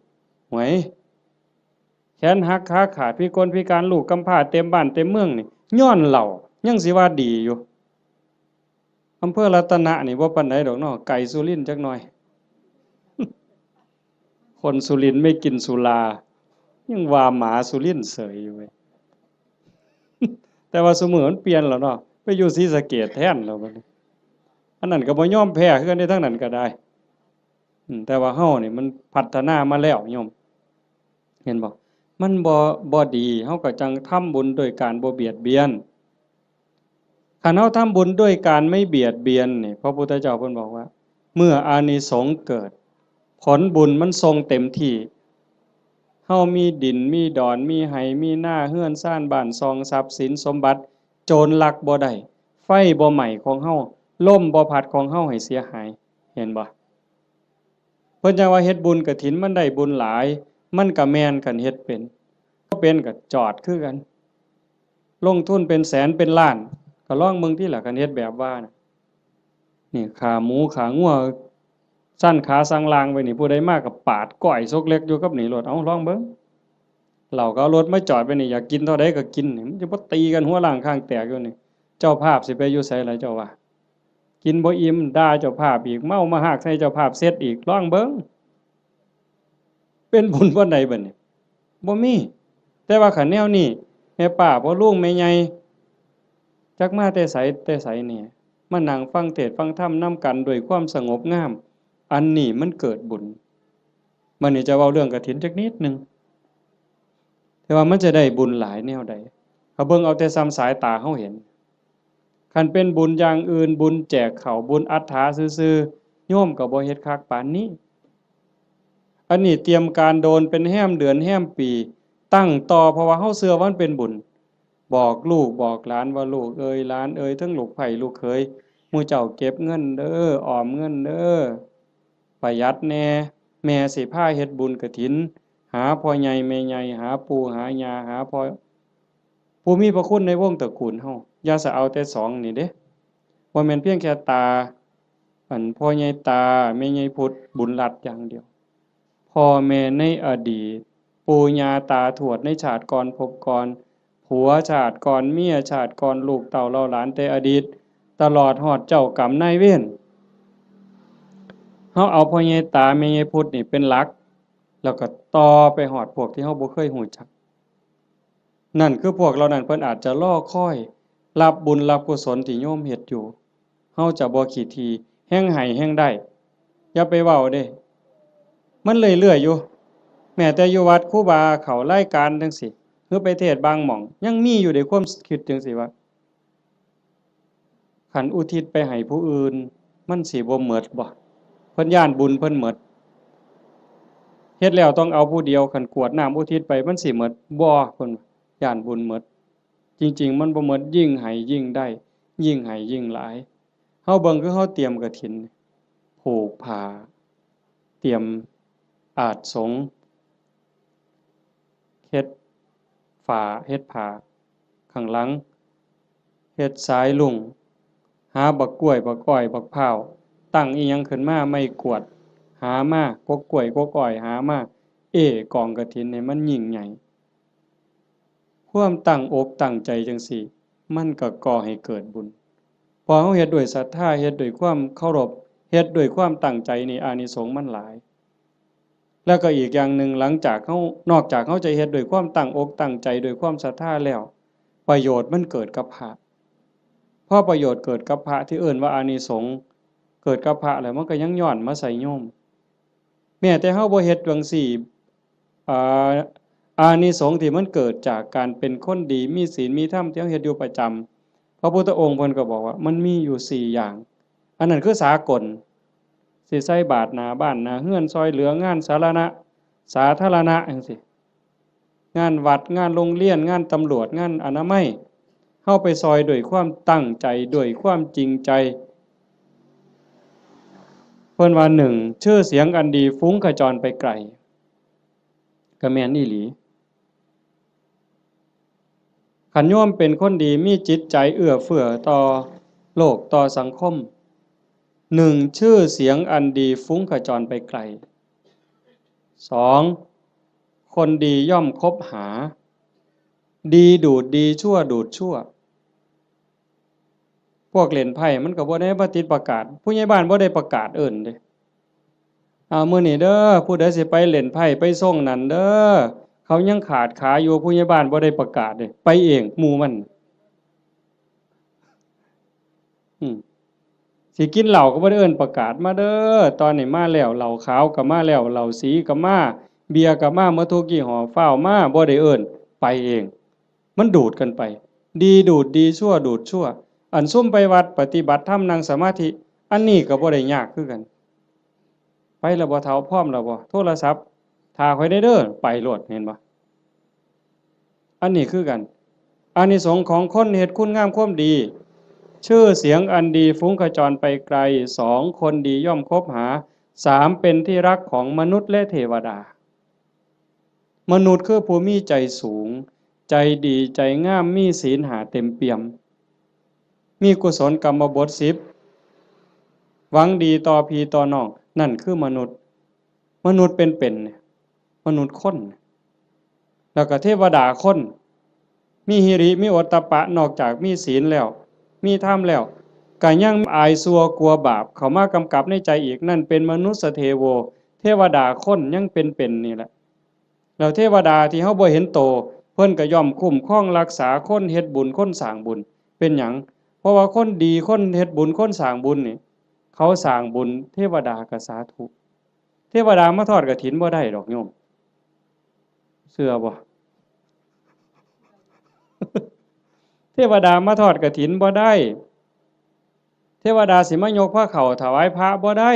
หวย แขนหักขาขาด พิกลพิการ ลูกกำพร้าเต็มบ้านเต็มเมืองนี่ ย้อนเหล้า ยังสิว่าดีอยู่ อำเภอรัตนะนี่บ่ปานใดดอกเนาะ ไกลสุรินทร์จักหน่อย คนสุรินทร์ไม่กินสุรา ยังว่าหมาสุรินทร์เสยอยู่เว้ย แต่ว่าซุมื้อมันเปลี่ยนแล้วเนาะ ไปอยู่ศรีสะเกษแทนแล้วบัดนี้ อันนั้นก็บ่ยอมแพ้คือกันเด้ ทางนั้นก็ได้ อืม แต่ว่าเฮานี่มันพัฒนามาแล้วโยม เห็นบ่ มันบ่ บ่ดี เฮาก็จั่งทำบุญโดยการบ่เบียดเบียน คันเฮาทำบุญด้วยการไม่เบียดเบียนนี่ พระพุทธเจ้าเพิ่นบอกว่า เมื่ออานิสงส์เกิด ผลบุญมันส่งเต็มที่ เฮามีดิน มีดอน มีไฮ่ มีนา เฮือนซาน บ้านช่อง ทรัพย์สินสมบัติ โจรลักบ่ได้ ไฟบ่ไหม้ของเฮา ลมบ่พัดของเฮาให้เสียหาย เห็นบ่ เพิ่นจั่งว่าเฮ็ดบุญกฐินมันได้บุญหลาย มันก็แม่นคันเฮ็ดเป็น บ่เป็นก็จอดคือกัน ลงทุนเป็นแสนเป็นล้าน ก็ลองเบิ่งติล่ะ คันเฮ็ดแบบว่าน่ะ นี่ขาหมูขางัว สั่นขาสั่งลางไว้นี่ ผู้ใดมาก็ปาดก้อยซกเล็กอยู่กับนี่โลด เอ้า ลองเบิ่ง เหล้าก็เอารถมาจอดไว้นี่ อยากกินเท่าใดก็กินนี่ มันจะบ่ตีกันหัวล้างข้างแตกอยู่นี่ เจ้าภาพสิไปอยู่ไสล่ะเจ้าว่า กินบ่อิ่ม ด่าเจ้าภาพอีก เมามาฮากใส่เจ้าภาพเสร็จอีก ลองเบิ่ง เป็นบุญปานใดบัดนี้ บ่มี แต่ว่าคันแนวนี้ แม่ป้าพ่อลุงแม่ใหญ่ จักมาแต่ไสแต่ไสแหน่ มานั่งฟังเทศน์ฟังธรรมนำกันด้วยความสงบงาม อันนี้มันเกิดบุญ บัดนี้จะเว้าเรื่องกฐินจักนิดหนึ่ง แต่ว่ามันจะได้บุญหลายแนวใด ก็เบิ่งเอาแต่ส่ำสายตาเฮาเห็น คันเป็นบุญอย่างอื่น บุญแจกข้าว บุญอัฏฐาซื่อๆ โยมก็บ่เฮ็ดคักปานนี้ อันนี้เตรียมการโดนเป็นแฮมเดือนแฮมปี ตั้งต่อ เพราะว่าเฮาเชื่อว่ามันเป็นบุญ บอกลูกบอกหลานว่า ลูกเอยหลานเอย ทั้งลูกใภ้ลูกเขย หมู่เจ้าเก็บเงินเด้อ ออมเงินเด้อ ประหยัดแหน่ แม่สิพาเฮ็ดบุญกฐิน หาพ่อใหญ่แม่ใหญ่ หาปู่หาย่า หาพ่อ ผู้มีพระคุณในวงตระกูลเฮา อย่าสะเอาแต่สองนี่เด้ บ่แม่นเพียงแค่ตา อันพ่อใหญ่ตา แม่ใหญ่พุทธ บุญรัตน์อย่างเดียว พ่อแม่ในอดีต ปู่ย่าตาทวดในชาติก่อนภพก่อน ผัวชาติก่อน เมียชาติก่อน ลูกเต้าเหล่าหลานแต่อดีต ตลอดฮอดเจ้ากรรมนายเวร เฮาเอาพ่อใหญ่ตา แม่ใหญ่พุทธนี่เป็นหลัก แล้วก็ต่อไปฮอดพวกที่เฮาบ่เคยฮู้จัก นั่นคือพวกเหล่านั้นเพิ่นอาจจะรอคอยรับบุญรับกุศลที่โยมเฮ็ดอยู่ เฮาจะบ่ขี้ถี่ แฮ่งให้แฮ่งได้ อย่าไปเว้าเด้ มันเรื่อยๆอยู่ แม้แต่อยู่วัดครูบาเข้ารายการจั่งซี้ หรือไปเทศน์บางหม่อง ยังมีอยู่เด้ ความคิดจั่งซี้ว่า คันอุทิศไปให้ผู้อื่น มันสิบ่หมดบ่ เพิ่นย้านบุญเพิ่นหมด เฮ็ดแล้วต้องเอาผู้เดียว คันกรวดน้ำอุทิศไป มันสิหมดบ่ เพิ่นย้านบุญหมด จริงๆ มันบ่หมด ยิ่งให้ยิ่งได้ ยิ่งให้ยิ่งหลาย เฮาเบิ่งคือเฮาเตรียมกฐิน ผูกผ้า เตรียมอาสน์สงฆ์ เฮ็ดฝา เฮ็ดผ้า ข้างหลัง เฮ็ดสายลุง หาบักกล้วย บักอ้อย บักพร้าว ตั้งอิหยังขึ้นมา ไม้กวาด หามา กกกล้วย กกอ้อย หามา เอ้กองกฐินให้มันยิ่งใหญ่ ความตั้งอกตั้งใจจั่งซี้ มันก็ก่อให้เกิดบุญ พอเฮาเฮ็ดด้วยศรัทธา เฮ็ดด้วยความเคารพ เฮ็ดด้วยความตั้งใจนี่ อานิสงส์มันหลาย แล้วก็อีกอย่างหนึ่ง หลังจากเฮา นอกจากเฮาจะเฮ็ดด้วยความตั้งอกตั้งใจ ด้วยความศรัทธาแล้ว ประโยชน์มันเกิดกับพระ พอประโยชน์เกิดกับพระ ที่เอิ้นว่าอานิสงส์เกิดกับพระแล้ว มันก็ยังย้อนมาใส่โยม แม้แต่เฮาบ่เฮ็ดจั่งซี้ เอ่อ อานิสงส์ที่มันเกิดจากการเป็นคนดี มีศีล มีธรรม ที่เฮาเฮ็ดอยู่ประจำ พระพุทธองค์เพิ่นก็บอกว่ามันมีอยู่สี่อย่าง อันนั้นคือสากล สิใส่บาตรหน้าบ้านหน้าเฮือน ซ่อยเหลืองานสาธารณะ สาธารณะจั่งซี้ งานวัด งานโรงเรียน งานตำรวจ งานอนามัย เฮาไปซ่อยด้วยความตั้งใจ ด้วยความจริงใจ เพิ่นว่า หนึ่ง ชื่อเสียงอันดีฟุ้งขจรไปไกล ก็แม่นอีหลี คันโยมเป็นคนดี มีจิตใจเอื้อเฟื้อต่อโลก ต่อสังคม หนึ่ง ชื่อเสียงอันดีฟุ้งขจรไปไกล สอง คนดีย่อมคบหา ดีดูดดี ชั่วดูดชั่ว พวกเล่นไพ่มันก็บ่ได้มาติดประกาศ ผู้ใหญ่บ้านบ่ได้ประกาศเอิ้นเด้ "เอามื้อนี้เด้อ ผู้ใดสิไปเล่นไพ่ไปซ่งนั่นเด้อ เขายังขาดขาอยู่" ผู้ใหญ่บ้านบ่ได้ประกาศเด้ ไปเองหมู่มัน อืม สิกินเหล้าก็บ่ได้เอิ้นประกาศ "มาเด้อ ตอนนี้มาแล้ว เหล้าขาวก็มาแล้ว เหล้าสีก็มา เบียร์ก็มา หมดทุกยี่ห้อ ฟ้าวมา" บ่ได้เอิ้น ไปเอง มันดูดกันไป ดีดูดดี ชั่วดูดชั่ว อันซุมไปวัดปฏิบัติธรรมนั่งสมาธิ อันนี้ก็บ่ได้ยากคือกัน ไปแล้วบ่เฒ่า พร้อมแล้วบ่ โทรศัพท์ "ถ้าข้อยแหน่เด้อ" ไปโลด เห็นบ่ อันนี้คือกัน อานิสงส์ของคนเฮ็ดคุณงามความดี ชื่อเสียงอันดีฟุ้งขจรไปไกล สอง คนดีย่อมคบหา สาม เป็นที่รักของมนุษย์และเทวดา มนุษย์คือผู้มีใจสูง ใจดี ใจงาม มีศีลห้าเต็มเปี่ยม มีกุศลกรรมบทสิบ หวังดีต่อพี่ต่อน้อง นั่นคือมนุษย์ มนุษย์เป็นๆ เนี่ย มนุษย์คน แล้วก็เทวดาคน มีหิริ มีโอตตัปปะ นอกจากมีศีลแล้ว มีธรรมแล้ว ก็ยังอายชั่วกลัวบาปเข้ามากำกับในใจอีก นั่นเป็นมนุสสเทโว เทวดาคนยังเป็นๆ นี่แหละ แล้วเทวดาที่เฮาบ่เห็นโต เพิ่นก็ย่อมคุ้มครองรักษาคนเฮ็ดบุญ คนสร้างบุญ เป็นหยัง เพราะว่าคนดี คนเฮ็ดบุญ คนสร้างบุญนี่ เขาสร้างบุญ เทวดาก็สาธุ เทวดามาทอดกฐินบ่ได้ดอกโยม เชื่อบ่ เทวดามาทอดกฐินบ่ได้ เทวดาสิมายกพาข้าวถวายพระบ่ได้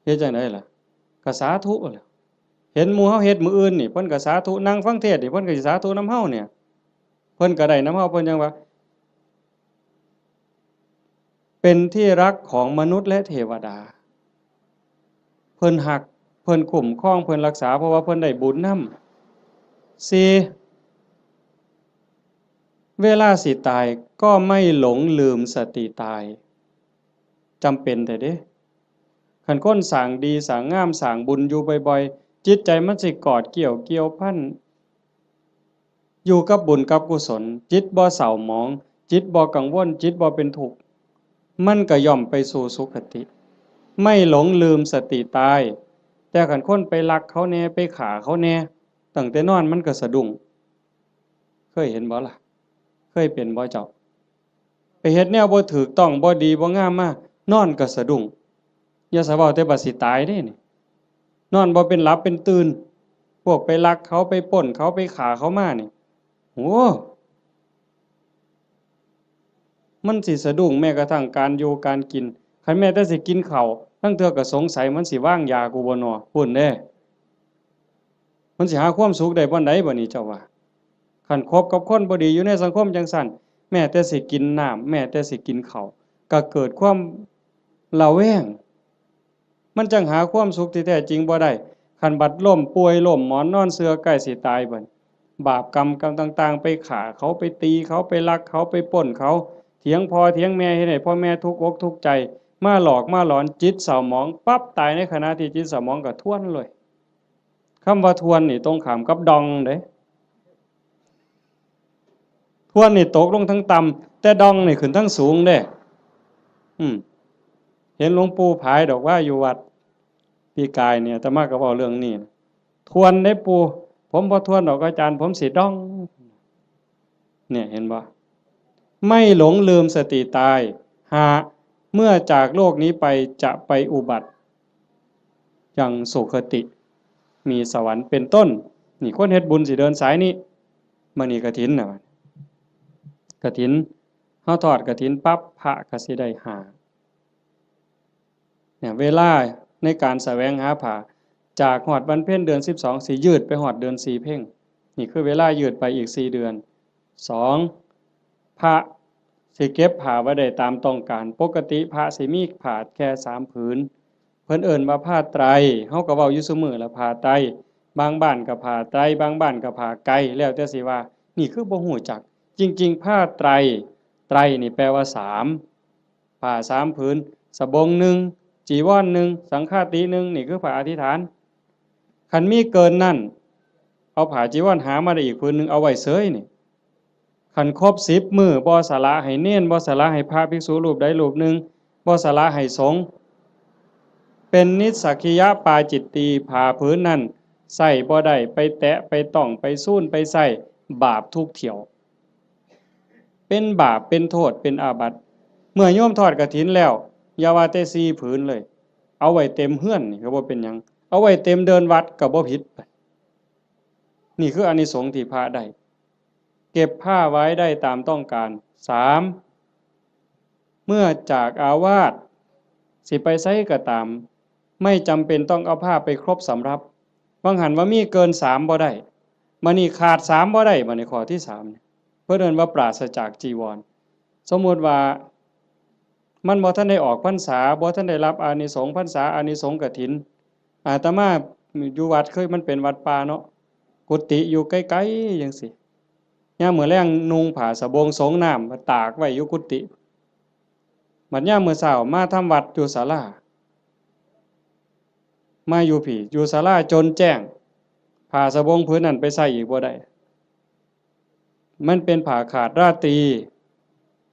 เฮ็ดจั่งใดล่ะ ก็สาธุแหละ เห็นหมู่เฮาเฮ็ดมื้ออื่นนี่ เพิ่นก็สาธุ นั่งฟังเทศน์นี่ เพิ่นก็สิสาธุนำเฮาเนี่ย เพิ่น พิ่นก็ได้นำเฮา เพิ่นจั่งว่า เป็นที่รักของมนุษย์และเทวดา เพิ่นฮัก เพิ่นคุ้มครอง เพิ่นรักษา เพราะว่าเพิ่นได้บุญนำ สี่ เวลาสิตายก็ไม่หลงลืมสติตาย จำเป็นแท้เด้ คันคนสร้างดีสร้างงามสร้างบุญอยู่บ่อยๆ จิตใจมันสิกอดเกี่ยวเกี่ยวพัน อยู่กับบุญกับกุศล จิตบ่เศร้าหมอง จิตบ่กังวล จิตบ่เป็นทุกข์ มันก็ย่อมไปสู่สุคติ ไม่หลงลืมสติตาย แต่คันคนไปลักเขาแหน่ ไปฆ่าเขาแหน่ ตั้งแต่นอนมันก็สะดุ้ง เคยเห็นบ่ล่ะ เคยเป็นบ่เจ้า ไปเฮ็ดแนวบ่ถูกต้อง บ่ดีบ่งามมา นอนก็สะดุ้ง อย่าสะเว้าแต่บัดสิตายเด้นี่ นอนบ่เป็นหลับเป็นตื่น พวกไปลักเขา ไปปล้นเขา ไปฆ่าเขามานี่ โอ้ มันสิสะดุ้งแม้กระทั่งการอยู่การกิน คันแม้แต่สิกินข้าว ลางเทื่อก็สงสัยมันสิวางยากูบ่น้อ พู้นเด้ มันสิหาความสุขได้บ่อนใดบ่นี่เจ้าว่า คันคบกับคนบ่ดีอยู่ในสังคมจั่งซั้น แม้แต่สิกินน้ำ แม้แต่สิกินข้าว ก็เกิดความระแวง มันจั่งหาความสุขที่แท้จริงบ่ได้ คันบัดล้มป่วยล้มหมอนนอนเสื่อใกล้สิตายบัด บาปกรรมกรรมต่างๆ ไปฆ่าเขา ไปตีเขา ไปลักเขา ไปปล้นเขา เถียงพ่อเถียงแม่ เฮ็ดให้พ่อแม่ทุกข์อกทุกข์ใจ มาหลอกมาหลอน จิตเศร้าหมองปั๊บ ตายในขณะที่จิตเศร้าหมองก็ทวนเลย คำว่าทวนนี่ตรงข้ามกับด่องเด้ ทวนนี่ตกลงทางต่ำ แต่ด่องนี่ขึ้นทางสูงเด้ อืม เห็นหลวงปู่ผายดอกว่าอยู่วัด ปีกายเนี่ย อาตมาก็เว้าเรื่องนี้ ทวนเด้ปู่ ผมบ่ทวนดอกอาจารย์ ผมสิด่อง เนี่ย เห็นบ่ ไม่หลงลืมสติตาย ห้า เมื่อจากโลกนี้ไปจะไปอุบัติยังสุคติ มีสวรรค์เป็นต้น นี่คนเฮ็ดบุญสิเดินสายนี้ มื้อนี้กฐินน่ะ กฐิน เฮาทอดกฐินปั๊บ พระก็สิได้ห้า เนี่ย เวลาในการแสวงหาผ้า จากฮอดวันเพ็ญเดือนสิบสอง สิยืดไปฮอดเดือนสี่เพ็ญ นี่คือเวลายืดไปอีกสี่เดือน สอง พระสิเก็บผ้าไว้ได้ตามต้องการ ปกติพระสิมีผ้าแค่สามผืน เพิ่นเอิ้นว่าผ้าไตร เฮาก็เว้าอยู่ซุมื้อละ ผ้าไตร บางบ้านก็ผ้าไตร บางบ้านก็ผ้าไก แล้วแต่สิว่า นี่คือบ่ฮู้จัก จริงๆ ผ้าไตร ไตรนี่แปลว่าสาม ผ้าสามผืน สบงหนึ่ง จีวรหนึ่ง สังฆาติหนึ่ง นี่คือผ้าอธิษฐาน คันมีเกินนั้น เอาผ้าจีวรหามาได้อีกผืนหนึ่ง เอาไว้เสยนี่ คันครบสิบมื้อ บ่สละให้เณร บ่สละให้พระภิกษุรูปใดรูปหนึ่ง บ่สละให้สงฆ์ เป็นนิสสักขิยปาจิตตี ผ้าผืนนั้นใส่บ่ได้ ไปแตะ ไปต้อง ไปซูน ไปใส่ บาปทุกเที่ยว เป็นบาป เป็นโทษ เป็นอาบัติ เมื่อโยมทอดกฐินแล้ว อย่าว่าแต่สี่ผืนเลย เอาไว้เต็มเฮือนนี่ก็บ่เป็นหยัง เอาไว้เต็มเดินวัดก็บ่ผิด นี่คืออานิสงส์ที่พระได้ เก็บผ้าไว้ได้ตามต้องการ สาม เมื่อจากอาวาส สิไปไสก็ตาม ไม่จำเป็นต้องเอาผ้าไปครบสำรับ วังหันว่ามีเกินสามบ่ได้ บัดนี้ขาดสามบ่ได้ บัดนี้ข้อที่สามเนี่ย เพิ่นเอิ้นว่าปราศจากจีวร สมมุติว่า มันบ่ทันได้ออกพรรษา บ่ทันได้รับอานิสงส์พรรษา อานิสงส์กฐิน อาตมาอยู่วัด เคยมันเป็นวัดป่าเนาะ กุฏิอยู่ไกลๆจั่งซี้ ยามมื้อแลงนุ่งผ้าสบงสงน้ำมาตากไว้อยู่กุฏิ บัดยามมื้อเช้ามาทำวัดอยู่ศาลา มาอยู่พี้ อยู่ศาลาจนแจ้ง ผ้าสบงผืนนั้นไปใส่อีกบ่ได้ มันเป็นผ้าขาดราตรี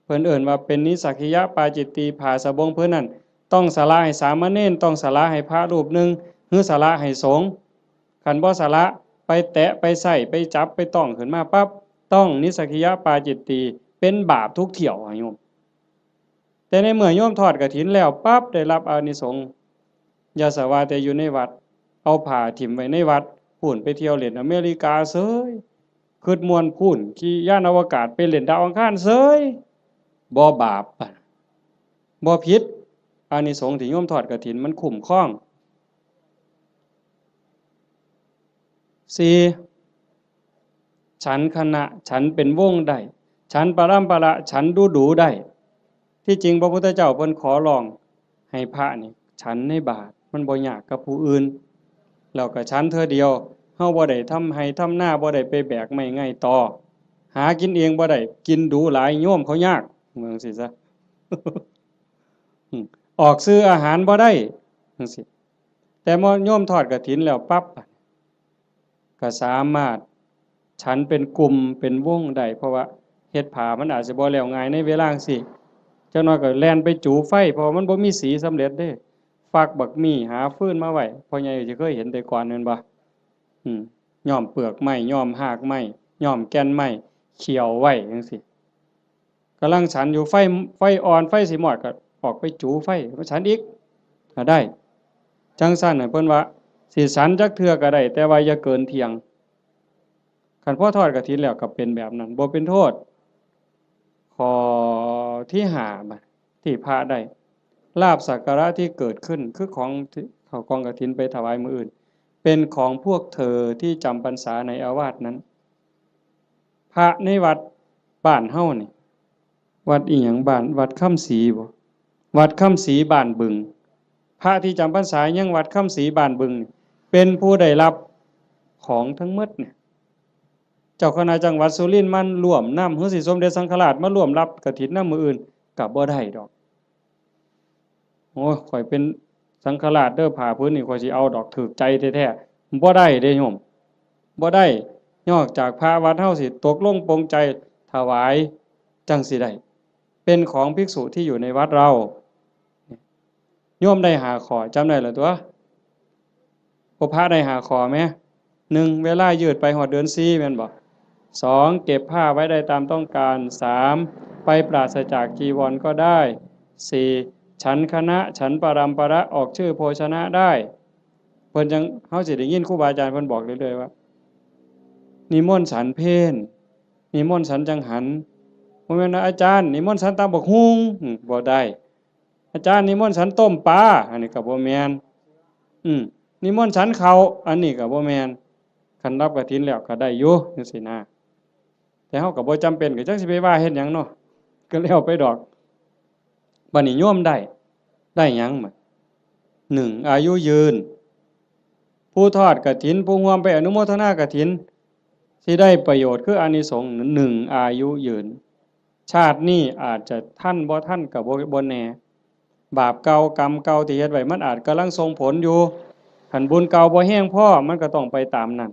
เพิ่นเอิ้นว่าเป็นนิสสักขิยปาจิตตี ผ้าสบงผืนนั้น ต้องสละให้สามเณร ต้องสละให้พระรูปหนึ่ง หรือสละให้สงฆ์ คันบ่สละ ไปแตะ ไปใส่ ไปจับ ไปต้องขึ้นมาปั๊บ ต้องนิสสักขิยปาจิตตี เป็นบาปทุกเที่ยวอะโยม แต่ในเมื่อโยมทอดกฐินแล้วปั๊บ ได้รับอานิสงส์ อย่าสะว่าแต่อยู่ในวัด เอาผ้าถิ่มไว้ในวัด พู้นไปเที่ยวเล่นอเมริกาเสย คิดม่วนพู้น ขี่ยานอวกาศไปเล่นดาวอังคารเสย บ่บาป บ่ผิด อานิสงส์ที่โยมทอดกฐินมันคุ้มครอง สี่ ฉันคณะ ฉันเป็นวงได้ ฉันปรัมปรา ฉันดูดูได้ ที่จริงพระพุทธเจ้าเพิ่นขอร้องให้พระนี่ฉันในบาตร มันบ่ยากกับผู้อื่น แล้วก็ฉันเทื่อเดียว เฮาบ่ได้ทำไฮ่ทำนา บ่ได้ไปแบกไม้ไงตอ หากินเองบ่ได้ กินดูหลาย โยมเขายาก ว่าจั่งซี้ซะ อืม ออกซื้ออาหารบ่ได้ จั่งซี้ แต่พอโยมทอดกฐินแล้วปั๊บ ก็สามารถฉันเป็นกลุ่มเป็นวงได้ เพราะว่าเฮ็ดผ้ามันอาจสิบ่แล้วง่ายในเวลาจั่งซี้ จักหน่อยก็แล่นไปจูไฟ เพราะว่ามันบ่มีสีสำเร็จเด้ ฟักบักมี่ หาฟืนมาไว้ พ่อใหญ่สิเคยเห็นแต่ก่อนแม่นบ่ อืม ย้อมเปลือกไม้ ย้อมฮากไม้ ย้อมแก่นไม้ เคี่ยวไว้จั่งซี้ กำลังฉันอยู่ ไฟ ไฟอ่อน ไฟสิมอด ก็ออกไปจูไฟมาฉันอีก ก็ได้ จั่งซั้นน่ะ เพิ่นว่าสิฉันจักเทื่อก็ได้ แต่ว่าอย่าเกินเที่ยง คันพอทอดกฐินแล้วก็เป็นแบบนั้น บ่เป็นโทษ ข้อที่ห้า บัด ที่พระได้ ลาภสักการะที่เกิดขึ้น คือของที่เข้ากองกฐินไปถวายมื้ออื่น เป็นของพวกเธอที่จำพรรษาในอาวาสนั้น พระในวัดบ้านเฮานี่ วัดอิหยัง บ้าน วัดคำศรีบ่ วัดคำศรีบ้านบึง พระที่จำพรรษายังวัดคำศรีบ้านบึงนี่ เป็นผู้ได้รับของทั้งหมดเนี่ย เจ้าคณะจังหวัดสุรินทร์มาร่วมนำ หรือสิสมเด็จสังฆราชมาร่วมรับกฐินนำมื้ออื่น ก็บ่ได้ดอก โอ้ย ข้อยเป็นสังฆราชเด้อ ผ้าผืนนี้ข้อยสิเอาดอก ถูกใจแท้ๆ บ่ได้เด้โยม บ่ได้ นอกจากพระวัดเฮาสิตกลงปลงใจถวาย จั่งสิได้ เป็นของภิกษุที่อยู่ในวัดเรา โยมได้ห้าข้อ จำได้แล้วตั๊ว พวกพระได้ห้าข้อแหม หนึ่ง เวลายืดไปฮอดเดือนสี่ แม่นบ่ สอง เก็บผ้าไว้ได้ตามต้องการ สาม ไปปราศจากจีวรก็ได้ สี่ ฉันคณะ ฉันปรัมประ ออกชื่อโภชนะได้ เพิ่นจั่ง เฮาสิได้ยินครูบาอาจารย์เพิ่นบอกเรื่อยๆว่า นิมนต์ฉันเพล นิมนต์ฉันจังหัน บ่แม่นว่า อาจารย์ นิมนต์ฉันตำบักหุ่ง อืม บ่ได้ อาจารย์นิมนต์ฉันต้มปลา อันนี้ก็บ่แม่น อืม นิมนต์ฉันข้าว อันนี้ก็บ่แม่น คันรับกฐินแล้วก็ได้อยู่จั่งซี้นะ แต่เฮาก็บ่จำเป็น ก็จักสิไปว่าเฮ็ดหยังเนาะ ก็แล้วไปดอก บัดนี้โยมได้ ได้หยังบัด หนึ่ง อายุยืน ผู้ทอดกฐิน ผู้ร่วมไปอนุโมทนากฐิน สิได้ประโยชน์คืออานิสงส์ หนึ่ง อายุยืน ชาตินี้อาจจะทันบ่ทันก็บ่ บ่แน่ บาปเก่ากรรมเก่าที่เฮ็ดไว้มันอาจกำลังส่งผลอยู่ คันบุญเก่าบ่แฮงพอมันก็ต้องไปตามนั้น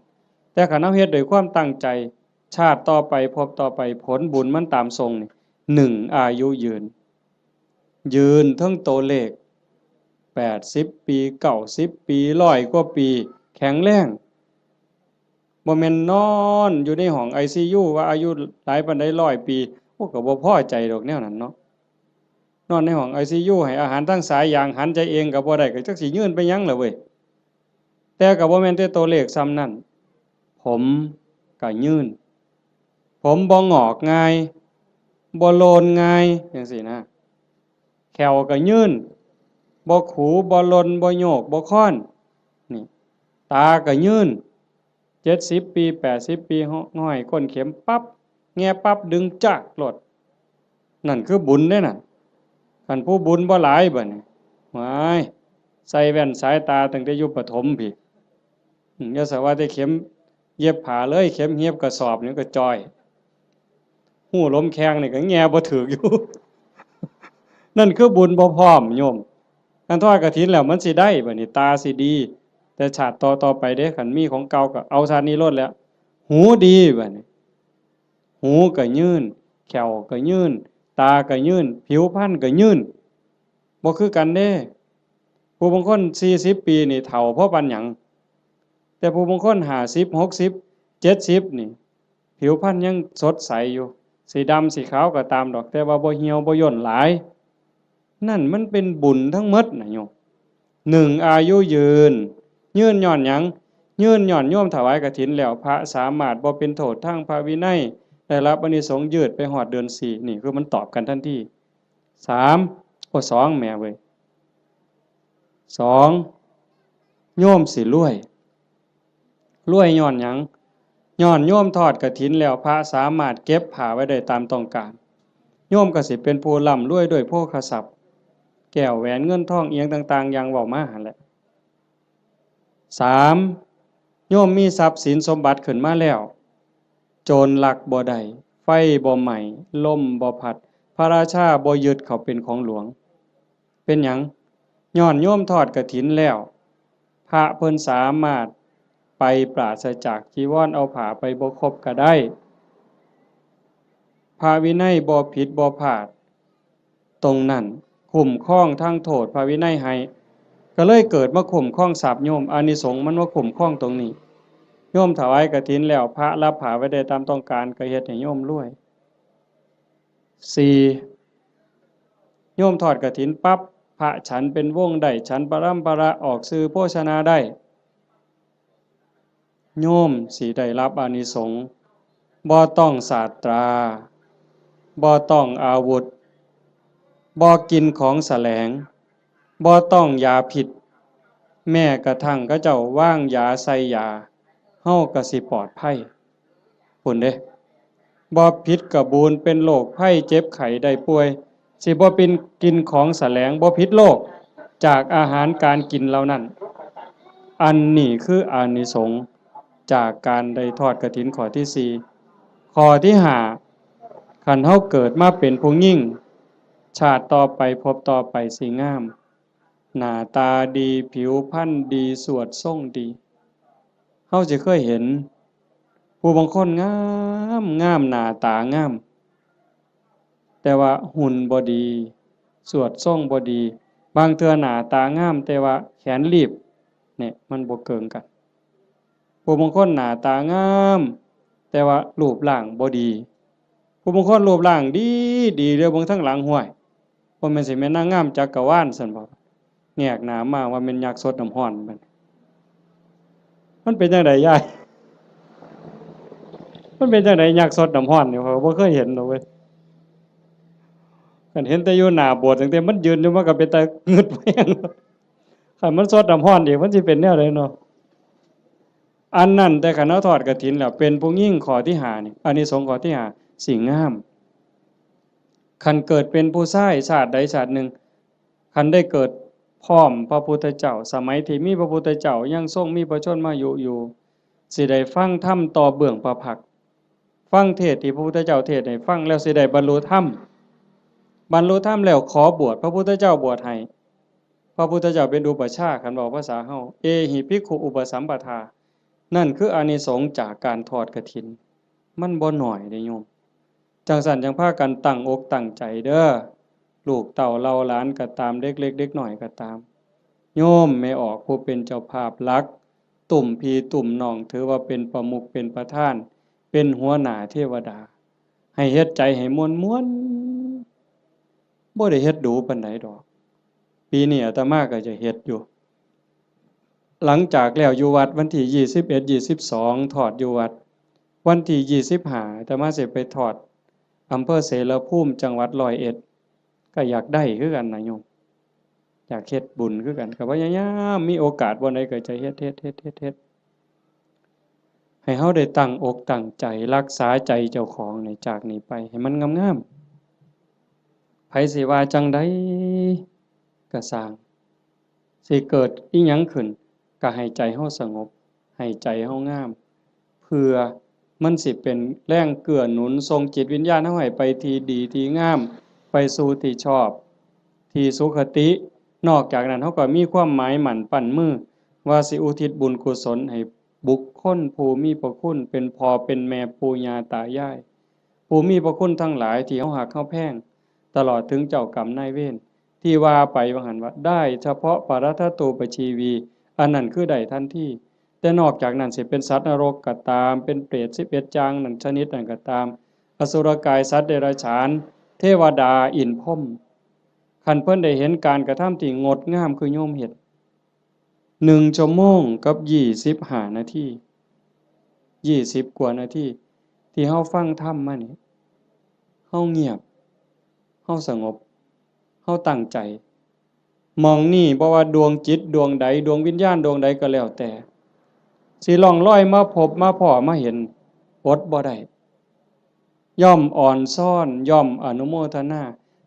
แต่คันเฮาเฮ็ดด้วยความตั้งใจ ชาติต่อไปภพต่อไปผลบุญมันตามส่งนี่ หนึ่ง อายุยืน ยืนเทิงตัวเลข แปดสิบปี เก้าสิบปี ร้อยกว่าปี แข็งแรง บ่แม่นนอนอยู่ในห้องไอซียู ว่าอายุหลายปานใด ร้อยปี โอ้ ก็บ่พอใจดอกแนวนั้นเนาะ นอนในห้องไอซียู ให้อาหารทางสายยาง หันใจเองก็บ่ได้ ก็จักสิยืนไปหยังล่ะเว้ย แต่ก็บ่แม่นแต่ตัวเลขส่ำนั้น ผมก็ยืน ผมบ่งอกง่าย บ่โลนง่าย จั่งซี้นะ แข้วก็ยืน บ่ขู บ่หล่น บ่โยก บ่คอน นี่ ตาก็ยืน เจ็ดสิบปี แปดสิบปี ห้อยก้นเข็มปั๊บ แงะปั๊บ ดึงจากโลด นั่นคือบุญเด้นั่น คันผู้บุญบ่หลายบัดนี้ ว้าย ใส่แว่นสายตาตั้งแต่อยู่ประถมพี้ อืม อย่าสะว่าแต่เข็มเย็บผ้าเลย เข็มเย็บกระสอบนี่ก็จ่อย ฮู้ลมแข้งนี่ก็แงะบ่ถืกอยู่ นั่นคือบุญบ่พร้อมโยม คันทอดกฐินแล้วมันสิได้บัดนี้ ตาสิดี แต่ชาติต่อๆไปเด้ คันมีของเก่าก็เอาชาตินี้โลดแหล้ว หูดีบัดนี้ หูก็ยืน แข้วก็ยืน ตาก็ยืน ผิวพรรณก็ยืน บ่คือกันเด้ ผู้บางคนสี่สิบปีนี่เฒ่าพอปานหยัง แต่ผู้บางคนห้าสิบ หกสิบ เจ็ดสิบนี่ ผิวพรรณยังสดใสอยู่ สิดำสิขาวก็ตามดอก แต่ว่าบ่เหี่ยวบ่ย่นหลาย นั่นมันเป็นบุญทั้งหมดนะโยม หนึ่ง อายุยืน ยืนย้อนหยัง ยืนย้อนโยมถวายกฐินแล้ว พระสามารถบ่เป็นโทษทางพระวินัย ได้รับอานิสงส์ยืดไปฮอดเดือนสี่ นี่คือมันตอบกันทันที สาม โอ้ สอง แหมเว้ย สอง โยมสิรวย รวยย้อนหยัง ย้อนโยมทอดกฐินแล้ว พระสามารถเก็บผ้าไว้ได้ตามต้องการ โยมก็สิเป็นผู้ร่ำรวยด้วยโภคทรัพย์ แก้วแหวนเงินทองอิหยังต่างๆ อย่างเว้ามาหั่นแหละ สาม โยมมีทรัพย์สินสมบัติขึ้นมาแล้ว โจรลักบ่ได้ ไฟบ่ไหม้ ลมบ่พัด พระราชาบ่ยึดเขาเป็นของหลวง เป็นหยัง? ย้อนโยมทอดกฐินแล้ว พระเพิ่นสามารถไปปราศจากจีวร เอาผ้าไปบ่ครบก็ได้ พระวินัยบ่ผิดบ่พลาด ตรงนั้นคุ้มครองทั้งโทษพระวินัยให้ ก็เลยเกิดมาคุ้มครองทรัพย์โยม อานิสงส์มันมาคุ้มครองตรงนี้ โยมถวายกฐินแล้ว พระรับผ้าไว้ได้ตามต้องการ ก็เฮ็ดให้โยมรวย สี่ โยมทอดกฐินปั๊บ พระฉันเป็นวงได้ ฉันปรำปรา ออกสื่อโภชนาได้ โยมสิได้รับอานิสงส์ บ่ต้องสาตรา บ่ต้องอาวุธ บ่กินของแสลง บ่ต้องยาพิษ แม้กระทั่งเขาเจ้าวางยาใส่ยา เฮาก็สิปลอดภัย พู้นเด้ บ่ผิดกะบูน เป็นโรคภัยเจ็บไข้ได้ป่วย สิบ่เป็นกินของแสลง บ่ผิดโรคจากอาหารการกินเหล่านั้น อันนี้คืออานิสงส์จากการได้ทอดกฐินข้อที่สี่ ข้อที่ห้า คันเฮาเกิดมาเป็นผู้หญิง ชาติต่อไปภพต่อไปสิงาม หน้าตาดี ผิวพรรณดี สวดทรงดี เฮาสิเคยเห็น ผู้บางคนงามงาม หน้าตางาม แต่ว่าหุ่นบ่ดี สวดทรงบ่ดี บางเทื่อหน้าตางาม แต่ว่าแขนลีบ เนี่ย มันบ่เกิ่งกัน ผู้บางคนหน้าตางาม แต่ว่ารูปร่างบ่ดี ผู้บางคนรูปร่างดีดี เดี๋ยวเบิ่งทางหลัง ห้วย บ่แม่นสิแม่นนางงามจักรวาลซั่นบ่ แงกหน้ามาว่าแม่นยักษ์ซดน้ำร้อนบัดนี้ มันเป็นจั่งใดยาย มันเป็นจั่งใดยักษ์ซดน้ำร้อนนี่ ข้อยก็บ่เคยเห็นดอกเว้ย คันเห็นแต่อยู่หน้าโบสถ์ ตั้งแต่มันยืนอยู่ มันก็เป็นตางึดแฮง คันมันซดน้ำร้อนอีก มันสิเป็นแนวใดเนาะ อันนั้นแต่คันเฮาทอดกฐินแล้ว เป็นผู้หญิงข้อที่ห้านี่ อานิสงส์ข้อที่ห้า สิงาม คันเกิดเป็นผู้ชายชาติใดชาติหนึ่ง คันได้เกิดพร้อมพระพุทธเจ้า สมัยที่มีพระพุทธเจ้ายังทรงมีพระชนมายุอยู่ สิได้ฟังธรรมต่อเบื้องพระพักตร์ ฟังเทศน์ที่พระพุทธเจ้าเทศน์ให้ฟังแล้วสิได้บรรลุธรรม บรรลุธรรมแล้วขอบวช พระพุทธเจ้าบวชให้ พระพุทธเจ้าเป็นอุปัชฌาย์ คันเว้าภาษาเฮา เอหิภิกขุอุปสัมปทา นั่นคืออานิสงส์จากการทอดกฐิน มันบ่น้อยเด้โยม จั่งซั้นจั่งพากันตั้งอกตั้งใจเด้อ ลูกเต้าเหล่าหลานก็ตาม เด็กเล็กเด็กน้อยก็ตาม โยมแม่ออกผู้เป็นเจ้าภาพหลัก ตุ้มพี่ตุ้มน้อง ถือว่าเป็นประมุขเป็นประธาน เป็นหัวหน้าเทวดา ให้เฮ็ดใจให้ม่วนๆ บ่ได้เฮ็ดดูปานใดดอก ปีนี้อาตมาก็จะเฮ็ดอยู่ หลังจากแล้วอยู่วัดวันที่ยี่สิบเอ็ด ยี่สิบสอง ทอดอยู่วัด วันที่ยี่สิบห้า อาตมาสิไปทอดอำเภอเสรภูมิ จังหวัดร้อยเอ็ด ก็อยากได้คือกันนะโยม อยากเฮ็ดบุญคือกัน ก็พยายามมีโอกาสบ่อนใดก็จะเฮ็ด เฮ็ด เฮ็ด เฮ็ด เฮ็ด ให้เฮาได้ตั้งอกตั้งใจรักษาใจเจ้าของนี่ จากนี้ไปให้มันงามๆ ไผสิว่าจั่งใดก็ซ่าง สิเกิดอิหยังขึ้น ก็ให้ใจเฮาสงบ ให้ใจเฮางาม เพื่อมันสิเป็นแรงเกื้อหนุนส่งจิตวิญญาณเฮาให้ไปที่ดีที่งาม ไปสู่ที่ชอบ ที่สุคติ นอกจากนั้นเฮาก็มีความหมายมั่นปั้นมือ ว่าสิอุทิศบุญกุศลให้บุคคลผู้มีพระคุณ เป็นพ่อเป็นแม่ปู่ย่าตายาย ผู้มีพระคุณทั้งหลายที่เฮาฮักเฮาแพง ตลอดถึงเจ้ากรรมนายเวร ที่ว่าไปว่าหั่นว่า ได้เฉพาะปรัตถตูปชีวี อันนั้นคือได้ทันที แต่นอกจากนั้นสิเป็นสัตว์นรกก็ตาม เป็นเปรตสิบเอ็ดอย่างนั้นชนิดนั้นก็ตาม อสุรกาย สัตว์เดรัจฉาน เทวดา อินทร์พรหม คันเพิ่นได้เห็นการกระทำที่งดงามคือโยมเฮ็ด หนึ่งชั่วโมงกับยี่สิบห้านาที ยี่สิบกว่านาที ที่เฮาฟังธรรมมานี่ เฮาเงียบ เฮาสงบ เฮาตั้งใจ หม่องนี้บ่ว่าดวงจิตดวงใด ดวงวิญญาณดวงใดก็แล้วแต่ สิล่องลอยมาพบมาพ้อมาเห็น อดบ่ได้ ย่อมอ่อนซ้อน ย่อมอนุโมทนา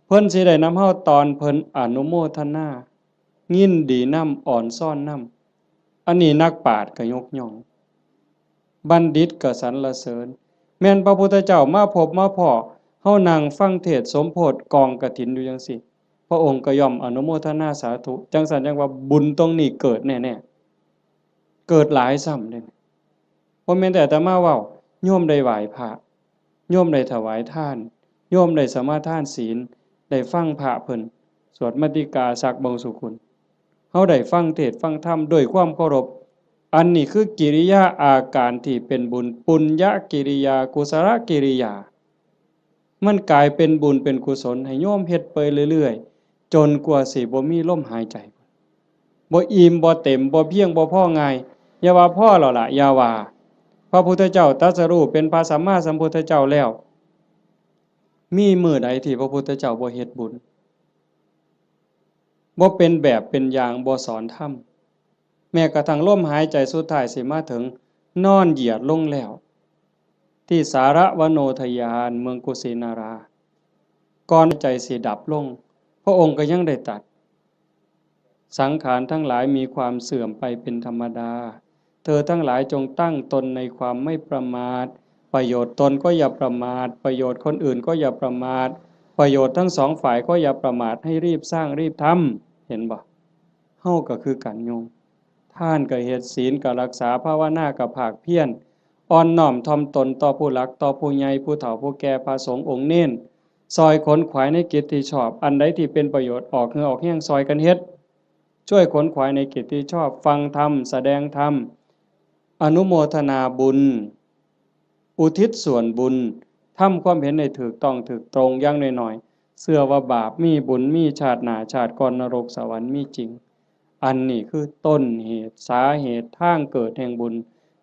เพิ่นสิได้นำเฮาตอนเพิ่นอนุโมทนา ยินดีนำ อ่อนซ้อนนำ อันนี้นักปราชญ์ก็ยกย่อง บัณฑิตก็สรรเสริญ แม่นพระพุทธเจ้ามาพบมาพ้อ เฮานั่งฟังเทศน์สมโภชกองกฐินอยู่จั่งซี้ พระองค์ก็ย่อมอนุโมทนาสาธุ จั่งซั้นจั่งว่าบุญตรงนี้เกิดแน่ๆ เกิดหลายซ้ำเด้ บ่แม่นแต่อาตมาเว้า โยมได้ไหว้พระ โยมได้ถวายทาน โยมได้สมาทานศีล ได้ฟังพระเพิ่นสวดมาติกาซักบางสุกุล เฮาได้ฟังเทศน์ฟังธรรมด้วยความเคารพ อันนี้คือกิริยาอาการที่เป็นบุญ ปุญญกิริยา กุศลกิริยา มันกลายเป็นบุญเป็นกุศลให้โยมเฮ็ดไปเรื่อยๆ จนกว่าสิบ่มีลมหายใจ บ่อิ่มบ่เต็ม บ่เพียงบ่พอง่าย อย่าว่าพอแล้วล่ะ อย่าว่า พระพุทธเจ้าตรัสรู้เป็นพระสัมมาสัมพุทธเจ้าแล้ว มีมื้อใดที่พระพุทธเจ้าบ่เฮ็ดบุญ บ่เป็นแบบเป็นอย่าง บ่สอนธรรม แม้กระทั่งลมหายใจสุดท้ายสิมาถึง นอนเหยียดลงแล้ว ที่สารวโนทยาน เมืองกุสินารา ก่อนใจสิดับลง พระองค์ก็ยังได้ตรัส สังขารทั้งหลายมีความเสื่อมไปเป็นธรรมดา เธอทั้งหลายจงตั้งตนในความไม่ประมาท ประโยชน์ตนก็อย่าประมาท ประโยชน์คนอื่นก็อย่าประมาท ประโยชน์ทั้งสองฝ่ายก็อย่าประมาท ให้รีบสร้างรีบทำ เห็นบ่ เฮาก็คือกันโยม ทานก็เฮ็ด ศีลก็รักษา ภาวนาก็ภาคเพียร อ่อนน้อมถ่อมตนต่อผู้หลัก ต่อผู้ใหญ่ ผู้เฒ่า ผู้แก่ พระสงฆ์องค์เณร ซอยขนขวายในกิจที่ชอบ อันใดที่เป็นประโยชน์ ออกเหงื่อออกแฮงซอยกันเฮ็ด ช่วยขนขวายในกิจที่ชอบ ฟังธรรม แสดงธรรม อนุโมทนาบุญ อุทิศส่วนบุญ ทำความเห็นให้ถูกต้องถูกตรง อย่างน้อยๆ เชื่อว่าบาปมี บุญมี ชาติหน้าชาติก่อน นรกสวรรค์มีจริง อันนี้คือต้นเหตุ สาเหตุ ทางเกิดแห่งบุญ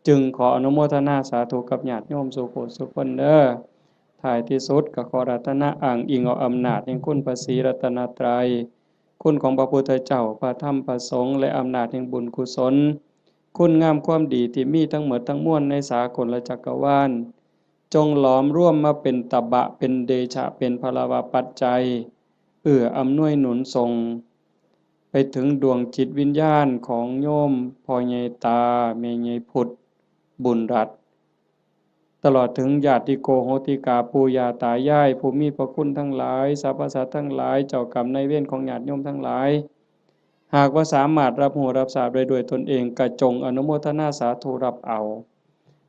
จึงขออนุโมทนาสาธุกับญาติโยมสู่ผู้สู่คนเด้อ ท้ายที่สุดก็ขออาราธนาอ้างอิงเอาอำนาจแห่งคุณพระศรีรัตนตรัย คุณของพระพุทธเจ้า พระธรรม พระสงฆ์ และอำนาจแห่งบุญกุศล คุณงามความดีที่มีทั้งหมดทั้งมวลในสากลจักรวาล จงหลอมรวมมาเป็นตบะ เป็นเดชะ เป็นพลวปัจจัย เอื้ออำนวยหนุนส่ง ไปถึงดวงจิตวิญญาณของโยมพ่อใหญ่ตา แม่ใหญ่พุทธ บุญรัตน์ ตลอดถึงญาติโกโหติกา ปู่ย่าตายาย ผู้มีพระคุณทั้งหลาย สรรพสัตว์ทั้งหลาย เจ้ากรรมนายเวรของญาติโยมทั้งหลาย หากว่าสามารถรับรู้รับทราบได้ด้วยตนเอง ก็จงอนุโมทนาสาธุรับเอา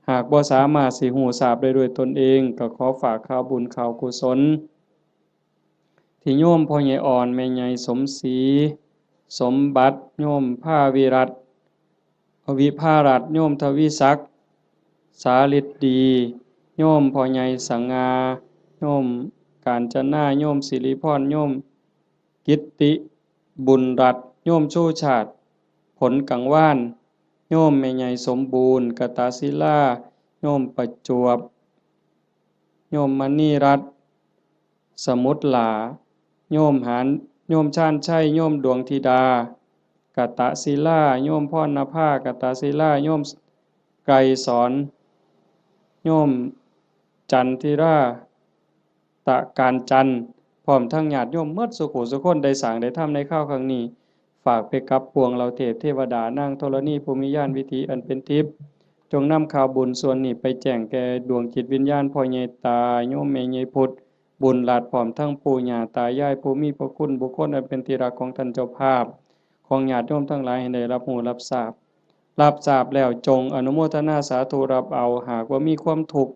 หากบ่สามารถสิรู้ทราบได้ด้วยตนเอง ก็ขอฝากข่าวบุญข่าวกุศล ที่โยมพ่อใหญ่อ่อน แม่ใหญ่สมศรี สมบัติ โยมภาวิรัตน์ วิภารัตน์ โยมทวีศักดิ์ สาฤทธิ์ดี โยมพ่อใหญ่สง่า โยมกาญจนา โยมสิริพร โยมกิตติ บุญรัตน์ โยมชูชาติ ผลกังวาน โยมแม่ใหญ่สมบูรณ์ กตศิลา โยมประจวบ โยมมณีรัตน์ สมุทรหลา โยมหาน โยมชาญชัย โยมดวงธิดา กตศิลา โยมพรณภา กตศิลา โยมไกรสอน โยมจันทิรา ตะการจันทร์ พร้อมทั้งญาติโยมหมดสู่ผู้สู่คน ได้สร้างได้ทำในคราวครั้งนี้ ฝากไปกับปวงเหล่าเทพเทวดา นางธรณี ผู้มีญาณวิถีอันเป็นทิพย์ จงนำข่าวบุญส่วนนี้ไปแจ้งแก่ดวงจิตวิญญาณพ่อใหญ่ตา โยมแม่ใหญ่พุทธ บุญรัตน์ พร้อมทั้งปู่ย่าตายาย ผู้มีพระคุณ บุคคลอันเป็นที่รักของท่านเจ้าภาพ ของญาติโยมทั้งหลายให้ได้รับรู้รับทราบ รับทราบแล้วจงอนุโมทนาสาธุรับเอา หากว่ามีความทุกข์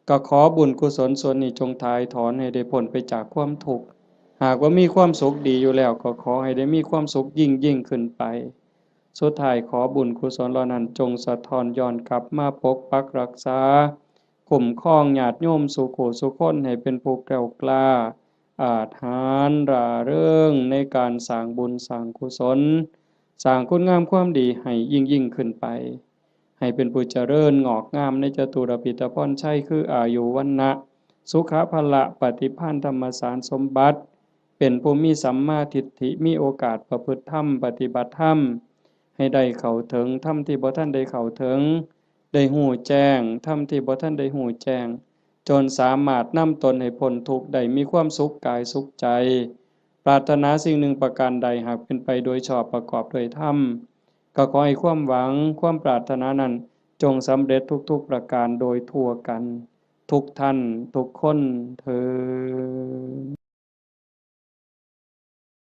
ก็ขอบุญกุศลส่วนนี้จงถ่ายถอนให้ได้พ้นไปจากความทุกข์ หากว่ามีความสุขดีอยู่แล้ว ก็ขอให้ได้มีความสุขยิ่งยิ่งขึ้นไป สุดท้ายขอบุญกุศลเหล่านั้นจงสะท้อนย้อนกลับมาปกปักรักษา คุ้มครองญาติโยมสู่ผู้สู่คนให้เป็นผู้แกล้วกล้า อาจหาญร่าเริงในการสร้างบุญสร้างกุศล สร้างคุณงามความดีให้ยิ่งยิ่งขึ้นไป ให้เป็นผู้เจริญงอกงามในจตุรพิธพรชัย คืออายุ วรรณะ สุขะ พละ ปฏิภาณ ธรรมสารสมบัติ เป็นผู้มีสัมมาทิฏฐิ มีโอกาสประพฤติธรรม ปฏิบัติธรรม ให้ได้เข้าถึงธรรมที่บ่ทันได้เข้าถึง ได้ฮู้แจ้งธรรมที่บ่ทันได้ฮู้แจ้ง จนสามารถนำตนให้พ้นทุกข์ได้ มีความสุขกายสุขใจ ปรารถนาสิ่งหนึ่งประการใด หากเป็นไปโดยชอบประกอบด้วยธรรม ก็ขอให้ความหวังความปรารถนานั้น จงสำเร็จทุกๆประการโดยทั่วกัน ทุกท่านทุกคนเทอ